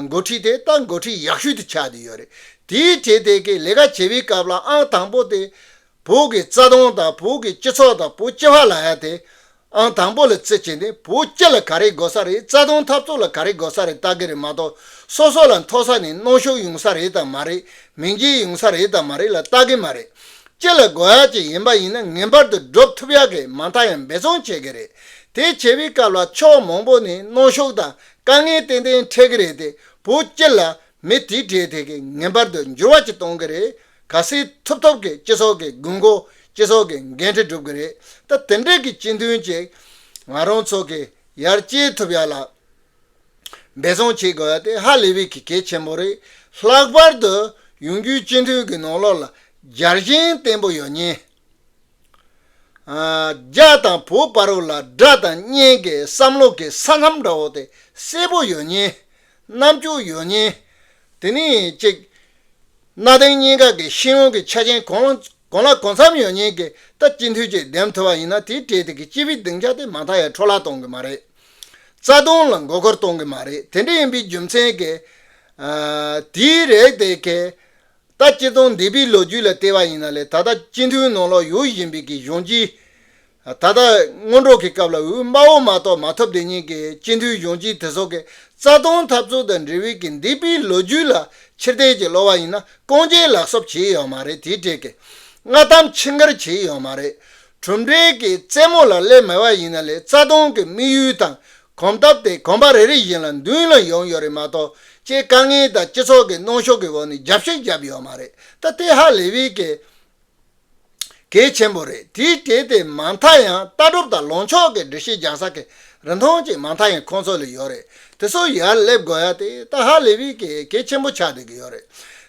འགོ་ཁྲིད་དེ་ད་འགོ་ཁྲིད་ཡག་ཤོས་དེ་ཆགས་བསྡད་ཡོད་རེད། དེའི་གྲས་དེ་གི་ལས་ཀ་བྱེད་པའི་སྐབས་ལ་ཨང་དང་པོ་དེ། བོད་ཀྱི་རྩ་དོན་དང་བོད་ཀྱི་སྤྱི་ཚོགས་དང་བོད་སྤྱི་པ་ལབ་ཡ་དེ་ཨང་དང་པོ་ལ་བརྩི་བྱས་ནས་བོད་སྤྱི་ལ་ག་རེ་དགོས་ས་རེད། རྩ་དོན་འཐབ་རྩོད་ལ་ག་རེ་དགོས་ས་རེད་ལྟ་གི་རེད་མ་གཏོགས་སོ་སོ་ལ་མཐོ་ས་ནས་གནོན་ཤུགས་ཡོང་ས་རེད་དང་མ་རེད། མིང་རྒྱས་ཡོང་ས་རེད་དང་མ་རེད་ལ་ལྟ་གི་མ་རེད། སྤྱི་ལ་དགོས་ཡ་ཅིག་ཡིན་པ་ཡིན་ན་ངེས་པར་དུ་སྒྲུབ་ཐུབ་ཡ་གི་མ་མཐའ་ཡང་འབད་བརྩོན་བྱེད་གི་རེད། དེ་བྱེད་པའི་སྐབས་ལ་ཕྱོགས་མང་པོ་ནས་གནོན་ཤུགས་དང་དཀའ་ངལ་ཏན་ཏན་འཕྲད་གི་རེད་དེ་བོད་སྤྱི་ལ། མི་དེའི་གྲས་དེ་གིས་ངེས་པར་དུ་འགྱུར་བ་ཅིག་གཏོང་གི་རེད། གལ་སྲིད་ཐུབ་ཐུབ་ཀྱི་སྤྱི་ཚོགས་ཀྱི་དགོས་མཁོ་སྤྱི་ཚོགས་ཀྱི་འགན་འཁྲི་སྒྲུབ་ཀྱི་རེད། ད་དེ་འདྲས་ཀྱི་སྤྱི་འཐུས་ཅིག་ང་རང་ཚོ་གི་ཡར་སྐྱེལ་ཐུབ་ཡ་ལ་འབད་བརྩོན་བྱེད་དགོས་ཡ་དེ་ཧ་ལས་པའི་གི་གལ་ཆེན་པོ་རེད། ལྷག་པར་དུ་ཡོང་རྒྱུའི་སྤྱི་འཐུས་ཀྱི་ནང་ལོགས་ལ་རྒྱལ་ཞེན་བརྟན་པོ་ཡོད་མཁན། རྒྱ་དང་བོད་བར་ལ་དགྲ་དང་གཉེན་གྱི་བསམ་བློ་གི་ས་མཚམས་འདྲ་བོ་དེ་གསལ་པོ་ཡོད་མཁན། རྣམ་དཔྱོད་ཡོད་མཁན། དེ་ནས་ཅིག་གནའ་དེང་གཉིས་ཀ་གི་ཤེས་ཡོན་གྱི་ཆ་རྐྱེན་གང་གང་ལ་གང་འཚམ་ཡོད་མཁན་གྱི་ད་སྤྱི་འཐུས་ཅིག་འདེམས་ཐུབ་པ་ཡིན་ན་དེའི་གྲས་དེ་གི་སྤྱི་པའི་སྡིངས་ཆ་དེ་མ་མཐའ་ཡང་འཕྲོ་བརླག་གཏོང་གི་མ་རེད། རྩ་དོན་ལ་མགོ་སྐོར་གཏོང་གི་མ་རེད། དེ་འདྲ་ཡིན་པའི་རྒྱུ་མཚན་གྱིས་དེའི་རིགས་དེ་གི་ད་སྤྱིར་བཏང་འདས་པའི་ལོ་རྒྱུས་ལ་བལྟས་པ་ཡིན་ན་ལས་ད་ལྟ་སྤྱི་འཐུས་ནང་ལོགས་ཡོད་བཞིན་པའི་གི་གཞོན་སྐྱེས། ད་ལྟ་སྔོན་འགྲོ་གི་སྐབས་ལ་འོས་དམའ་བོ་མ་གཏོགས་མ་ཐོབ་བསྡད་མཁན་གྱི་སྤྱི་འཐུས་གཞོན་སྐྱེས་དེ་ཚོ་གི་རྩ་དོན་འཐབ་རྩོད་དང་འབྲེལ་བའི་གི་འདས་པའི་ལོ་རྒྱུས་ལ་ཕྱིར་བལྟས་ཀྱིས་ཀློག་པ་ཡིན་ན་རྐང་རྗེས་ལག་སོབ་བྱས་ཡོད་མ་རེད། དེའི་གྲས་ཀྱི་སྔ་གཏམ་ཕྱི་འགལ་བྱས་ཡོད་མ་རེད། གྲུབ་འབྲས་ཀྱི་རྩེ་མོ་ལ་སླེབས་མེད་པ་ཡིན་ན་ལས་རྩ་དོན་གྱི་དམིགས་ཡུལ་དང་གོམ་སྟབས་དེ་གོམ་པ་རེ་རེ་བཞིན་ལ་མདུན་ལ་ཡོང་ཡོད་རེད་མ་གཏོགས་ཅེས་དཀའ་ངལ་དང་སྤྱི་ཚོགས་ཀྱི་གནོན་ཤུགས་ཀྱི་འོག་ནས་རྒྱབ་བཤིག་བརྒྱབ་ཡོད་མ་རེད། ད་དེ་ཧ་ལས་པའི་གི་གལ་ཆེན་པོ་རེད། དེའི་གྲས་དེ་མ་མཐའ་ཡང་ལྟ་གྲུབ་དང་ལངས་ཕྱོགས་ཀྱི་འགྲེལ་བཤད་རྒྱག་ས་གི་རིན་ཐང་ཅིག་མ་མཐའ་ཡང་ཁོང་ཚོ་ལ་ཡོད་རེད། དེ་ཚོ་ཡར་སླེབས་དགོས་ཡ་དེ་ད་ཧ་ལས་པའི་གི་གལ་ཆེན་པོ་ཆགས་བསྡད་ཀྱི་ཡོད་རེད།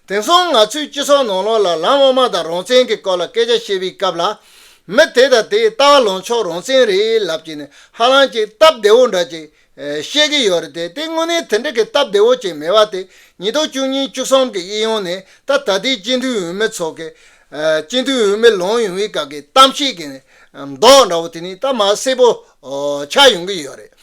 དེང་སང་ང་ཚོའི་སྤྱི་ཚོགས་ནང་ལོགས་ལ་ལམ་དབུ་མ་དང་རང་བཙན་གྱི་སྐོར་ལ་སྐད་ཆ་བཤད་པའི་སྐབས་ལ། མི་དེ་དང་དེའི་ལྟ་བ་ལངས་ཕྱོགས་རང་བཙན་རེད་ལབ་ཀྱི་ནས་ཧ་ལམ་ཅིག་སྟབས་བདེ་བོ་འདྲ་ཅིག་ བཤད་ཀྱི་ཡོད་རེད་དེ། དེ་དངོས་གནས་དེ་འདྲ་གི་སྟབས་བདེ་བོ་ཅིག་མེད་པ་དེ། ཉིས་སྟོང་བཅུ་གཉིས་བཅུ་གསུམ་གི་དབྱིན་ཡུལ་ནས་ད་ད་ལྟའི་སྤྱི་འཐུས་འོས་མི་ཚོ་གི་སྤྱི་འཐུས་འོས་མི་ལངས་ཡོང་བའི་སྐབས་ཀྱི་གཏམ་བཤད་ཀྱི་མདོག་འདྲ་བོ་དེ་ནི་ད་མར་གསལ་པོ་ཆགས་ཡོང་གི་ཡོད་རེད།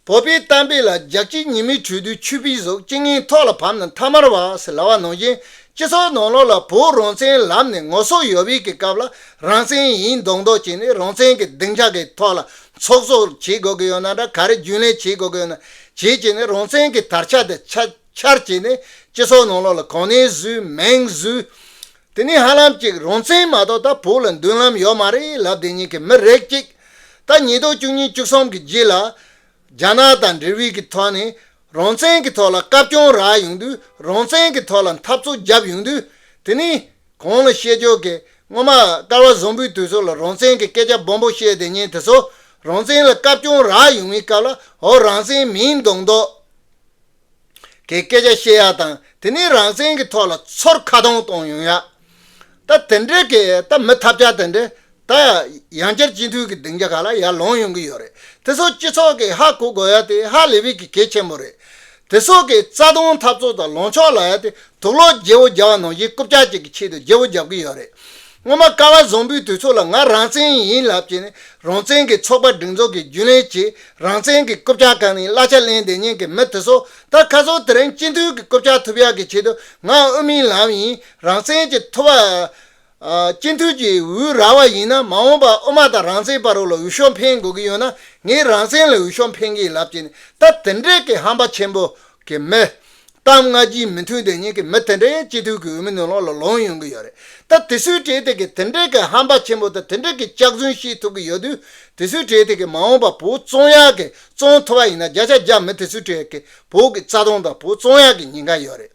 བོད་པའི་གཏམ་དཔེ་ལ། རྒྱགས་ཅིག་ཉི་མའི་ཁྲོད་དུ་ཆུད་པའི་གཟུགས། ཅི་ངན་ཐོག་ལ་བབས་ན་ཐ་མལ་བ་ཟེར་ལབ་པ་ནང་བཞིན། སྤྱི་ཚོགས་ནང་ལོགས་ལ་བོད་རང་བཙན་ལབ་ནས་ངོ་སོ་ཡོད་པའི་གི་སྐབས་ལ། རང་བཙན་ཡིན་མདོག་མདོག་བྱས་ནས་རང་བཙན་གྱི་སྡིངས་ཆ་གི་ཐོག་ལ་ཚོགས་གཙོ་བྱེད་དགོས་ཀྱི་ཡོད་ན་འདྲ། ག་རེ་རྒྱུན་ལས་བྱེད་དགོས་ཀྱི་ཡོད་ན་བྱེད་བྱས་ནས། རང་བཙན་གྱི་དར་ཆ་དེ་འཕྱར་འཕྱར་བྱས་ནས་སྤྱི་ཚོགས་ནང་ལོགས་ལ་གོ་གནས་བཟོས། མིང་བཟོས། དེ་ནས་ཧ་ལམ་ཅིག་རང་བཙན་མ་གཏོགས་ད་བོད་ལ་མདུན་ལམ་ཡོད་མ་རེད་ལབ་བསྡད་མཁན་གྱི་མི་རིགས་གཅིག་ད་ཉིས་སྟོང་བཅུ་གཉིས་བཅུ་གསུམ་གྱི་རྗེས་ལ། རྒྱ་ནག་དང་འབྲེལ་བའི་གི་ཐོག་ནས་རང་བཙན་གྱི་ཐོག་ལ་བཀའ་བཀྱོན་རག་ཡོང་དུས། རང་བཙན་གྱི་ཐོག་ལ་འཐབ་རྩོད་བརྒྱབ་ཡོང་དུས། དེ་ནས་གོང་ལ་བཤད་ཕྱོགས་ཀྱི་སྔོན་མ་བསྐལ་བ་བཟང་པོའི་དུས་ཚོད་ལ་རང་བཙན་གྱི་སྐད་ཆ་སྦོམ་པོ་བཤད་བསྡད་མཁན་དེ་ཚོ། རང་བཙན་ལ་བཀའ་བཀྱོན་རག་ཡོང་བའི་སྐབས་ལ། འོ། རང་བཙན་མིན་མདོག་མདོག་གི་སྐད་ཆ་བཤད་ཡ་དང་། དེ་ནས་རང་བཙན་གྱི་ཐོག་ལ་ཚུར་ཁ་རྡུང་གཏོང་ཡོང་ཡ། ད་དེ་འདྲའི་གི་ད་མི་ཐབས་ཆག་དེ་འདྲའི་ད་ཡང་བསྐྱར་སྤྱི་འཐུས་ཀྱི་སྡིངས་ཆ་ཁག་ལ་ཡར་ལངས་ཡོང་གི་ཡོད་རེད། དེ་ཚོ་སྤྱི་ཚོགས་ཀྱིས་ཧ་གོ་དགོས་ཡ་དེ་ཧ་ལས་པའི་གི་གལ་ཆེན་པོ་རེད། དེ་ཚོ་གི་རྩ་དོན་འཐབ་རྩོད་དང་ལངས་ཕྱོགས་ལབ་ཡ་དེ་དུག་ལོག་བརྗེ་བོ་རྒྱག་པ་ནང་བཞིན་རྐུབ་བཀྱག་ཅིག་གི་ཆེད་དུ་བརྗེ་བོ་རྒྱག་གི་ཡོད་རེད། སྔོན་མ་བསྐལ་བ་བཟང་པོའི་དུས་ཚོད་ལ་ང་རང་བཙན་ཡིན་ལབ་བྱས་ནས་རང་བཙན་གྱི་ཚོགས་པ་སྒྲིག་འཛུགས་ཀྱི་རྒྱུན་ལས་བྱས། རང་བཙན་གྱི་རྐུབ་བཀྱག་གང་ནས་གླ་ཆ་ལེན་བསྡད་མཁན་གྱི་མི་དེ་ཚོ། ད་ཁ་སང་དེ་རིང་སྤྱི་འཐུས་ཀྱི་རྐུབ་བཀྱག་ཐུབ་ཡག་གི་ཆེད་དུ་ང་དབུ་མའི་ལམ་ཡིན། རང་བཙན་གྱི་ཐུབ་པ། ཨ། སྤྱི་འཐུས་ཀྱི་འོས་རག་པ་ཡིན་ན། མ་འོངས་པ་དབུ་མ་དང་རང་བཙན་བར་ལ་འོས་ཤོག་འཕེན་དགོས་ཀྱི་ཡོད་ན། ངས་རང་བཙན་ལ་འོས་ཤོག་འཕེན་གྱི་ལབ་བྱས་ནས། ད་དེ་འདྲའི་གི་ཧམ་པ་ཆེན་པོ་གི་མི། གཏམ་སྔ་ཕྱི་མི་མཐུན་བསྡད་མཁན་གྱི་མི་དེ་འདྲའི་སྤྱི་འཐུས་ཀྱི་འོས་མི་ནང་ལོགས་ལ་ལངས་ཡོང་གི་ཡོད་རེད། ད་དེ་ཚོའི་གྲས་དེ་གི་དེ་འདྲའི་གི་ཧམ་པ་ཆེན་པོ་དང་དེ་འདྲའི་གི་སྐྱག་རྫུན་བཤད་ཐུབ་ཀྱི་ཡོད་དུས། དེ་ཚོའི་གྲས་དེ་གི་མ་འོངས་པ་བོད་བཙོང་ཡག་གི། བཙོང་ཐུབ་པ་ཡིན་ན་བརྒྱ་ཆ་བརྒྱ་མི་དེ་ཚོའི་གྲས་གི་བོད་ཀྱི་རྩ་དོན་དང་བོད་བཙོང་ཡག་གི་ཉེན་ཁ་ཡོད་རེད།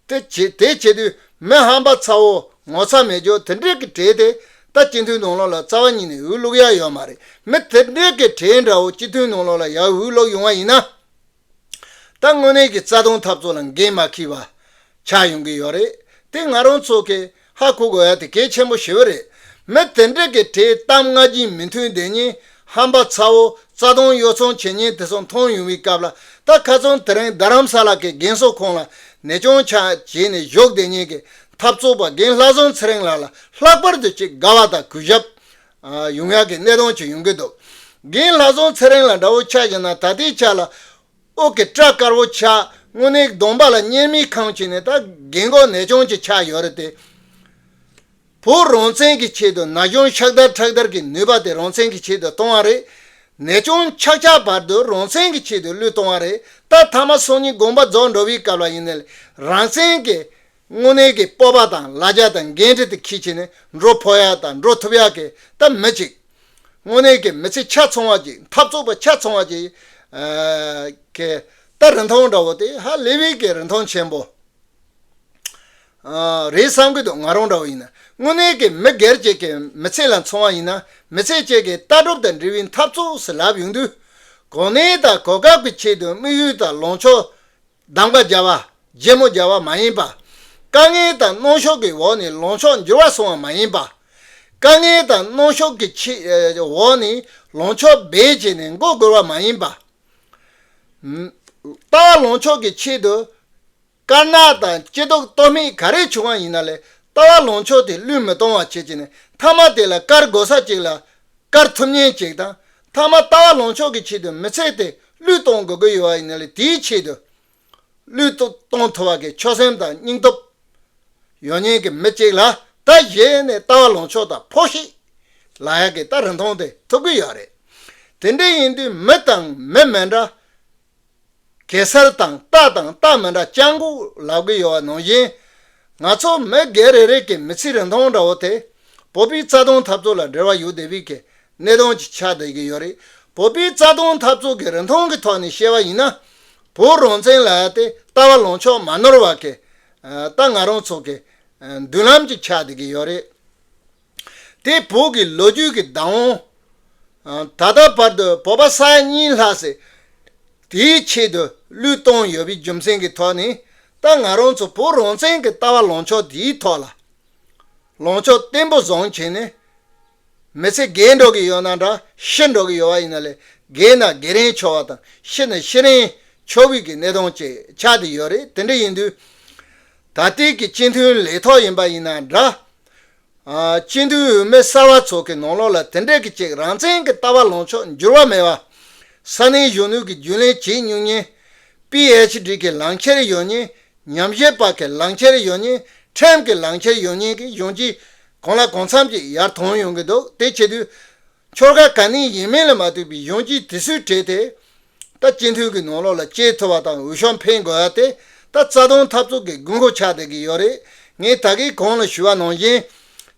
དེ་བྱེད་དེ་བྱེད་དུས་མི་ཧམ་པ་ཚ་བོ་ངོ་ཚ་མེད་ཅོག་དེ་འདྲའི་གི་གྲས་དེ་ད་སྤྱི་འཐུས་ནང་ལོགས་ལ་རྩ་བ་ཉིད་ནས་འོས་བླུག་ཡ་ཡོད་མ་རེད། མི་དེ་འདྲའི་གི་གྲས་འདྲ་བོ་སྤྱི་འཐུས་ནང་ལོགས་ལ་ཡར་འོས་བླུག་ཡོང་བ་ཡིན་ན། ད་དངོས་གནས་ཀྱི་རྩ་དོན་འཐབ་རྩོད་ལ་འགན་མ་འཁྱེར་བ་ཆགས་ཡོང་གི་ཡོད་རེད། དེ་ང་རང་ཚོ་གིས་ཧ་གོ་དགོས་ཡ་དེ་གལ་ཆེན་པོ་ཞེ་པོ་རེད། མི་དེ་འདྲ་གི་གྲས་གཏམ་སྔ་ཕྱི་མི་མཐུན་བསྡད་མཁན། ཧམ་པ་ཚ་བོ། རྩ་དོན་གཡོ་བཙོང་བྱེད་མཁན་དེ་ཚོ་མཐོང་ཡོང་བའི་སྐབས་ལ། ད་ཁ་སང་དེ་རིང་རྡ་རམ་ས་ལ་གི་རྒན་གསོ་ཁང་ལ་ནད་སྐྱོན་ཆགས་བྱས་ནས་བཞུགས་བསྡད་མཁན་གྱི་འཐབ་རྩོད་པ་རྒན་ལྷ་བཟང་ཚེ་རིང་ལགས་ལ་ལྷག་པར་དུ་ཅིག་དགའ་བ་དང་གུས་ཞབས་ཡོང་ཡག་གི་གནད་དོན་ཅིག་ཡོང་གི་འདུག་རྒན་ལྷ་བཟང་ཚེ་རིང་ལགས་འདྲ་བོ་ཆ་བཞག་ན་ད་ལྟའི་ཆ་ལ། དབུགས་ཀྱི་སྐྲ་དཀར་བོ་ཆགས། དངོས་གནས་གདོང་པ་ལ་གཉེར་མའི་ཁང་བྱས་ནས། ད་རྒན་གོག་ནད་སྐྱོན་གྱི་ཆགས་ཡོད་རེད་དེ། བོད་རང་བཙན་གྱི་ཆེད་དུ་ན་གཞོན་ཤག་དར་ཁྲག་དར་གྱི་ནུས་པ་དེ་རང་བཙན་གྱི་ཆེད་དུ་གཏོང་བ་རེད། ནད་སྐྱོན་ཆགས་ཆགས་བར་དུ་རང་བཙན་གྱི་ཆེད་དུ་བློས་གཏོང་བ་རེད། ད་ཐ་མ་སང་ཉིན་དགོངས་པ་རྫོགས་འགྲོ་བའི་སྐབས་ལ་ཡིན་ནའི་རང་བཙན་གྱི་དངོས་གནས་ཀྱི་སྤོབས་པ་དང་ལ་རྒྱ་དང་འགན་འཁྲི་དེ་འཁྱེར་བྱས་ནས་འགྲོ་ཕོད་ཡག་དང་འགྲོ་ཐུབ་ཡག་གི་ད་མི་གཅིག་དངོས་གནས་ཀྱི་མི་ཚེ་ཆ་ཚང་བ་ཅིག་འཐབ་རྩོད་པ་ཆ་ཚང་བ་ཅིག་ཨ་གི་ད་རིན་ཐང་འདྲ་བོ་དེ་ཧ་ལས་པའི་གི་རིན་ཐང་ཆེན་པོ་ཨ་རེད་བསམ་གི་འདུག་ང་རང་འདྲ་བོ་ཡིན་ན། དངོས་གནས་ཀྱི་མི་སྒེར་གཅིག་གི་མི་ཚེ་ལ་མཚོན་པ་ཡིན་ན། མི་ཚེ་གཅིག་གི་ལྟ་གྲུབ་དང་འབྲེལ་བའི་འཐབ་རྩོད་ཟེར་ལབ་ཡོང་དུས། གོ་གནས་དང་གོ་སྐབས་ཀྱི་ཆེད་དུ་དམིགས་ཡུལ་དང་ལངས་ཕྱོགས། གདམ་ག་བརྒྱབ་པ། རྗེས་མོ་བརྒྱབ་པ་མ་ཡིན་པ། དཀའ་ངལ་དང་གནོན་ཤུགས་ཀྱི་འོག་ནས་ལངས་ཕྱོགས་འགྱུར་བ་སོང་བ་མ་ཡིན་པ། དཀའ་ངལ་དང་གནོན་ཤུགས་ཀྱི་ཆེད་འོག་ནས་ལངས་ཕྱོགས་སྦས་བྱས་ནས་མགོ་སྒུར་བ་མ་ཡིན་པ། ལྟ་བ་ལངས་ཕྱོགས་ཀྱི་ཆེད་དུ་དཀར་ནག་དང་སྐྱིད་སྡུག་ལྟོས་མེད་ག་རེ་བྱུང་བ་ཡིན་ན་ལས། ལྟ་བ་ལངས་ཕྱོགས་དེ་བློས་མི་གཏོང་བ་བྱེད་ཀྱི་ནས། མཐའ་མ་དེ་ལ་བཀར་དགོས་ས་ཅིག་ལ་བཀར་ཐུབ་མཁན་ཅིག་དང་། མཐའ་མ་ལྟ་བ་ལངས་ཕྱོགས་ཀྱི་ཆེད་དུ་མི་ཚེ་དེ་བློས་གཏོང་དགོས་ཀྱི་ཡོད་པ་ཡིན་ན་ལས། དེའི་ཆེད་དུ་བློས་གཏོང་ཐུབ་པ་གི་ཆོད་སེམས་དང་སྙིང་སྟོབས་ཡོད་མཁན་གྱི་མི་གཅིག་ལ། ད་གཞི་ནས་ལྟ་བ་ལངས་ཕྱོགས་དང་ཕོ་ཤེས་ལབ་ཡག་གི་ད་རིན་ཐང་དེ་ཐོབ་ཀྱི་ཡོད་རེད། དེ་འདྲ་ཡིན་དུས་མི་དང་མི་མི་འདྲ། གེ་སར་དང་རྟ་དང་རྟ་མི་འདྲ་སྤྱང་ཀི་ལབ་ཀྱི་ཡོད་པ་ནང་བཞིན། ང་ཚོ་མི་སྒེར་རེ་རེ་གི་མི་ཚེའི་རིན་ཐང་འདྲ་བོ་དེ། བོད་པའི་རྩ་དོན་འཐབ་རྩོད་ལ་འབྲེལ་བ་ཡོད་བསྡད་པའི་གི་གནད་དོན་ཅིག་ཆགས་བསྡད་ཀྱི་ཡོད་རེད། བོད་པའི་རྩ་དོན་འཐབ་རྩོད་ཀྱི་རིན་ཐང་གི་ཐོག་ནས་བཤད་པ་ཡིན་ན། བོད་རང་བཙན་ལབ་ཡག་དེ་ལྟ་བ་ལངས་ཕྱོགས་མ་ནོར་བ་གི་ད་ང་རང་ཚོ་གི་མདུན་ལམ་ཅིག་ཆགས་བསྡད་ཀྱི་ཡོད་རེད། དེ་བོད་ཀྱི་ལོ་རྒྱུས་ཀྱི་བདག་དབང་། ད་ལྟ་བར་དུ་བོད་པ་ས་ཡ་གཉིས་ལྷག་ཙམ་དེའི་ཆེད་དུ་བློས་གཏོང་ཡོད་པའི་རྒྱུ་མཚན་གྱི་ཐོག་ནས། ད་ང་རང་ཚོ་བོད་རང་བཙན་གྱི་ལྟ་བ་ལངས་ཕྱོགས་དེའི་ཐོག་ལ་ལངས་ཕྱོགས་བརྟན་པོ་བཟུང་བྱས་ནས། མི་ཚེ་རྒས་འགྲོ་གི་ཡོད་ན་འདྲ། ཤི་འགྲོ་གི་ཡོད་པ་ཡིན་ན་ལས། རྒས་ན་རྒས་རིང་ཆོག་པ་དང་། ཤི་ན་ཤི་རིང་ཆོག་པའི་གི་གནད་དོན་ཅིག་ཆགས་བསྡད་ཡོད་རེད། དེ་འདྲ་ཡིན་དུས། ད་ལྟའི་གི་སྤྱི་འཐུས་ལས་ཐོག་ཡིན་པ་ཡིན་ན་འདྲ། ཨ། སྤྱི་འཐུས་འོས་མི་གསར་བ་ཚོ་གི་ནང་ལོགས་ལ་དེ་འདྲས་ཀྱི་ཅིག་རང་བཙན་གྱི་ལྟ་བ་ལངས་ཕྱོགས་འགྱུར་བ་མེད་པ། ས་གནས་གཞོན་ནུ་གི་རྒྱུན་ལས་བྱེད་མྱོང་མཁན། པི་ཨེཆ་ཌི་གི་ལག་འཁྱེར་ཡོད་མཁན། ཉམས་ཞིབ་པ་གི་ལག་འཁྱེར་ཡོད་མཁན། ཁྲིམས་ཀྱི་ལག་འཁྱེར་ཡོད་མཁན་གྱི་གཞོན་སྐྱེས་གང་ལ་གང་འཚམ་ཅིག་ཡར་ཐོན་ཡོང་གི་འདུག་དེ་བྱེད་དུས། ཆོལ་ཁ་ག་ནས་ཡིན་མིན་ལ་མ་ལྟོས་པའི་གཞོན་སྐྱེས་དེ་ཚོའི་གྲས་དེ། ད་སྤྱི་འཐུས་ཀྱི་ནང་ལོགས་ལ་སྐྱེལ་ཐུབ་པ་དང་འོས་ཤོག་འཕེན་དགོས་ཡ་དེ། ད་རྩ་དོན་འཐབ་རྩོད་ཀྱི་དགོས་མཁོ་ཆགས་བསྡད་ཀྱི་ཡོད་རེད། ངས་ད་གིན་གོང་ལ་ཞུས་པ་ནང་བཞིན།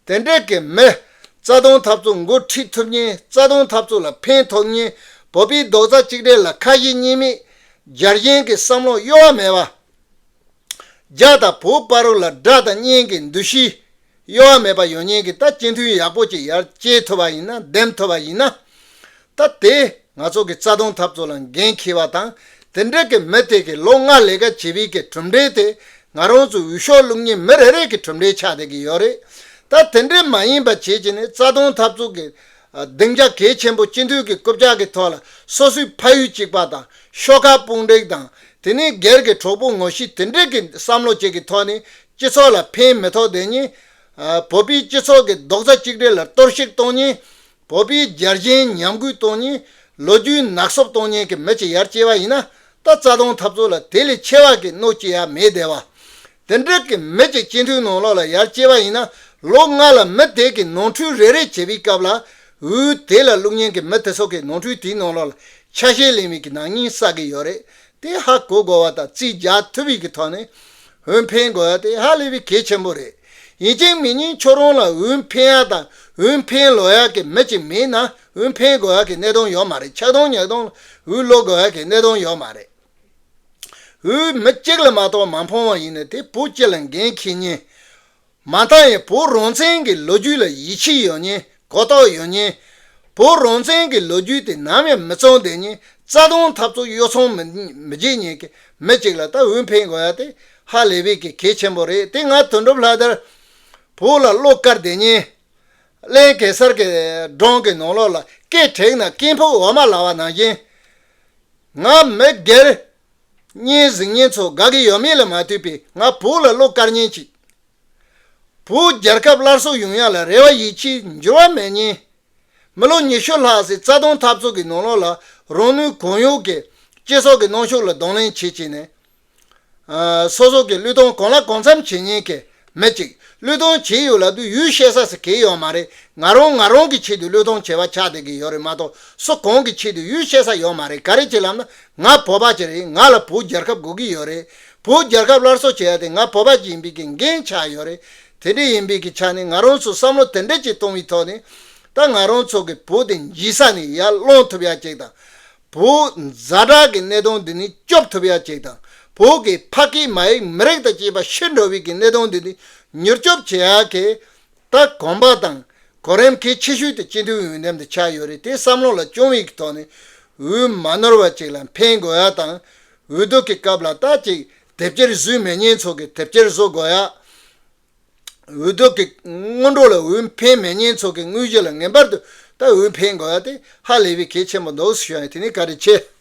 དེ་འདྲས་ཀྱི་མི། རྩ་དོན་འཐབ་རྩོད་འགོ་ཁྲིད་ཐུབ་མཁན། རྩ་དོན་འཐབ་རྩོད་ལ་ཕན་ཐོགས་མཁན། བོད་པའི་རྡོག་རྩ་གཅིག་སྒྲིལ་ལ་ཁ་ཞེ་གཉིས་མེད། རྒྱལ་ཞེན་གྱི་བསམ་བློ་གཡོ་བ་མེད་པ། རྒྱ་དང་བོད་བར་ལ་དགྲ་དང་གཉེན་གྱི་འདུ་ཤེས་གཡོ་བ་མེད་པ་ཡོད་མཁན་གྱི་ད་སྤྱི་འཐུས་ཡག་པོ་ཅིག་ཡར་སྐྱེལ་ཐུབ་པ་ཡིན་ན། འདེམས་ཐུབ་པ་ཡིན་ན། ད་དེ་ང་ཚོ་གི་རྩ་དོན་འཐབ་རྩོད་ལ་འགན་འཁྱེར་བ་དང་། དེ་འདྲ་གི་མི་དེ་གི་ལོ་ལྔ་ལས་ཀ་བྱེད་པའི་གི་གྲུབ་འབྲས་དེ་ང་རང་ཚོ་འོས་ཤོག་བླུགས་མཁན་མི་རེ་རེ་གི་གྲུབ་འབྲས་ཆགས་བསྡད་ཀྱི་ཡོད་རེད། ད་དེ་འདྲ་མ་ཡིན་པ་བྱེད་ཀྱི་ནི་རྩ་དོན་འཐབ་རྩོད་ཀྱི་སྡིངས་ཆ་གལ་ཆེན་པོ། སྤྱི་འཐུས་ཀྱི་རྐུབ་བཀྱག་གི་ཐོག་ལ་སོ་སོའི་ཕ་ཡུལ་གཅིག་པ་དང་ཤོག་ཁག་དཔུང་སྒྲིག་དང་། དེ་ནས་སྒེར་གྱི་གྲོགས་པོ་ངོ་ཤེས་དེ་འདྲས་ཀྱི་བསམ་བློ་ཅིག་གི་ཐོག་ནས་སྤྱི་ཚོགས་ལ་ཕན་མི་ཐོགས་དེ་ཉིད། ཨ། བོད་པའི་སྤྱི་ཚོགས་ཀྱི་རྡོག་རྩ་གཅིག་སྒྲིལ་ལ་གཏོར་བཤིག་གཏོང་མཁན། བོད་པའི་རྒྱལ་ཞེན་ཉམས་རྒུད་གཏོང་མཁན། ལོ་རྒྱུས་ནག་སུབ་གཏོང་མཁན་གྱི་མི་ཅིག་ཡར་སྐྱེས་པ་ཡིན་ན། ད་རྩ་དོན་འཐབ་རྩོད་ལ་དེ་ལས་ཆེ་བ་གི་གནོད་སྐྱེལ་ཡ་མེད་བསྡད་པ། དེ་འདྲ་གི་མི་ཅིག་སྤྱི་འཐུས་ནང་ལོགས་ལ་ཡར་སྐྱེས་པ་ཡིན་ན། ལོ་ལྔ་ལ་མི་དེ་གི་ནོར་འཁྲུལ་རེ་རེ་བྱེད་པའི་སྐབས་ལ། འོས་དེ་ལ་བླུགས་མཁན་གྱི་མི་དེ་ཚོ་གི་ནོར་འཁྲུལ་དེའི་ནང་ལོགས་ལ་ཆ་ཤས་ལེན་པའི་གི་ནག་ཉེས་བསགས་ཀྱི་ཡོད་རེད། དེ་ཧ་གོ་དགོས་པ་དང་རྩིས་རྒྱག་ཐུབ་པའི་གི་ཐོག་ནས་འོས་འཕེན་དགོས་ཡ་དེ་ཧ་ལས་པའི་གལ་ཆེན་པོ་རེད། ཡིན་གཅིག་མིན་གཉིས་ཁྱོད་རང་ལ་འོས་འཕེན་ཡ་དང་འོས་འཕེན་ལོག་ཡ་གི་མི་ཅིག་མེད་ན། འོས་འཕེན་དགོས་ཡ་གི་གནད་དོན་ཡོད་མ་རེད། ཆག་སྡང་ཉག་སྡང་ལ་འོས་ལོག་དགོས་ཡ་གི་གནད་དོན་ཡོད་མ་རེད། འོས་མི་གཅིག་ལ་མ་གཏོགས་མ་འཕངས་པ་ཡིན་ན། དེ་བོད་སྤྱི་ལ་འགན་འཁྱེར་མཁན། མ་མཐའ་ཡང་བོད་རང་བཙན་གྱི་ལོ་རྒྱུས་ལ་ཡིད་ཆེས་ཡོད་མཁན། གོ་རྟོགས་ཡོད་མཁན། བོད་རང་བཙན་གྱི་ལོ་རྒྱུས་དེ་ནམ་ཡང་མི་བཙོང་བསྡད་མཁན། རྩ་དོན་འཐབ་རྩོད་གཡོ་ཚོང་མི་མི་བྱེད་མཁན་གྱི་མི་གཅིག་ལ་ད་འོས་འཕེན་དགོས་ཡ་དེ་ཧ་ལས་པའི་གི་གལ་ཆེན་པོ་རེད། དེ་ང་དོན་གྲུབ་ལྷ་དར་བོད་ལ་བློ་དཀར་བསྡད་མཁན། ཀླད་གེ་སར་གྱི་སྒྲུང་གི་ནང་ལོགས་ལ། སྐད་བྲེགས་ན་སྐད་ཕུག་འོ་མ་ལབ་པ་ནང་བཞིན། ང་མི་སྒེར་གཉེན་གཟིགས་མཁན་ཚོ་དགའ་གི་ཡོད་མེད་ལ་མ་ལྟོས་པའི། ང་བོད་ལ་བློ་དཀར་མཁན་ཅིག་བོད་རྒྱལ་ཁབ་སླར་གསོ་ཡོང་ཡ་ལ་རེ་བ་ཡིད་ཆེས་འགྱུར་བ་མེད་མཁན། མི་ལོ་ཉི་ཤུ་ལྷག་ཙམ་རྩ་དོན་འཐབ་རྩོད་ཀྱི་ནང་ལོགས་ལ་རང་ནུས་གང་ཡོད་ཀྱིས་སྤྱི་ཚོགས་ཀྱི་གནོན་ཤུགས་ལ་གདོང་ལེན་བྱེད་ཀྱི་ནས། ཨ། སོ་སོ་གི་བློས་གཏོང་གང་ལ་གང་འཚམ་བྱེད་མཁན་གྱི་མི་གཅིག་བློས་གཏོང་བྱས་ཡོད་ལབ་དུས་ཡུལ་བཤད་ས་ཟེར་གང་ཡང་ཡོད་མ་རེད། ང་རང་ང་རང་གི་ཆེད་དུ་བློས་གཏོང་བྱས་པ་ཆགས་བསྡད་ཀྱི་ཡོད་རེད་མ་གཏོགས། སུ་གང་གི་ཆེད་དུ་ཡུལ་བཤད་ས་ཡོད་མ་རེད། ག་རེ་བྱེད་ལབ་ན། ང་བོད་པ་ཅིག་རེད། ང་ལ་བོད་རྒྱལ་ཁབ་དགོས་ཀྱི་ཡོད་རེད། བོད་རྒྱལ་ཁབ་སླར་གསོ་བྱེད་ཡ་དེ་ང་བོད་པ་ཅིག་ཡིན་པའི་གི་འགན་ཆགས་ཡོད་རེད། དེ་འདྲ་ཡིན་པའི་གི་ཆ་ནས་ང་རང་ཚོ་བསམ་བློ་དེ་འདྲ་ཅིག་གཏོང་བའི་ཐོག་ནས། ད་ང་རང་ཚོ་གི་བོད་དེ་འཇིག་ས་ནས་ཡར་སློང་ཐུབ་ཡ་ཅིག་དང་། བོད་ཛ་དྲག་གི་གནད་དོན་འདི་ནས་སྐྱོབ་ཐུབ་ཡ་ཅིག་དང་། བོད་ཀྱི་ཕ་སྐད་མ་ཡིག་མི་རིགས་དང་བཅས་པ་ཤི་འགྲོ་བའི་གི་གནད་དོན་འདི་ནས་མྱུར་སྐྱོབ་བྱེད་ཡ་གི་ད་གོམ་པ་དང་གོ་རིམ་གལ་ཆེ་ཤོས་དེ་སྤྱི་འཐུས་འོས་འདེམས་དེ་ཆགས་ཡོད་རེད། དེ་བསམ་བློ་ལ་བཅངས་པའི་གི་ཐོག་ནས་འོས་མ་ནོར་བ་ཅིག་ལ་འཕེན་དགོས་ཡ་དང་། འོས་བསྡུ་གི་སྐབས་ལ་ད་ཅིག་དེབ་སྐྱེལ་བཟོས་མེད་མཁན་ཚོ་གི་དེབ་སྐྱེལ་བཟོ་དགོས་ཡ། འོས་བསྡུ་གི་སྔོན་འགྲོ་ལ་འོས་འཕེན་མེད་མཁན་ཚོ་གི་དངོས་གཞི་ལ་ངེས་པར་དུ་ད་འོས་འཕེན་དགོས་ཡ་དེ་ཧ་ལས་པའི་གལ་ཆེན་པོ་འདུག་ཞུ་ཡ་ཡིན། དེ་ནས་བཀའ་དྲིན་ཆེ།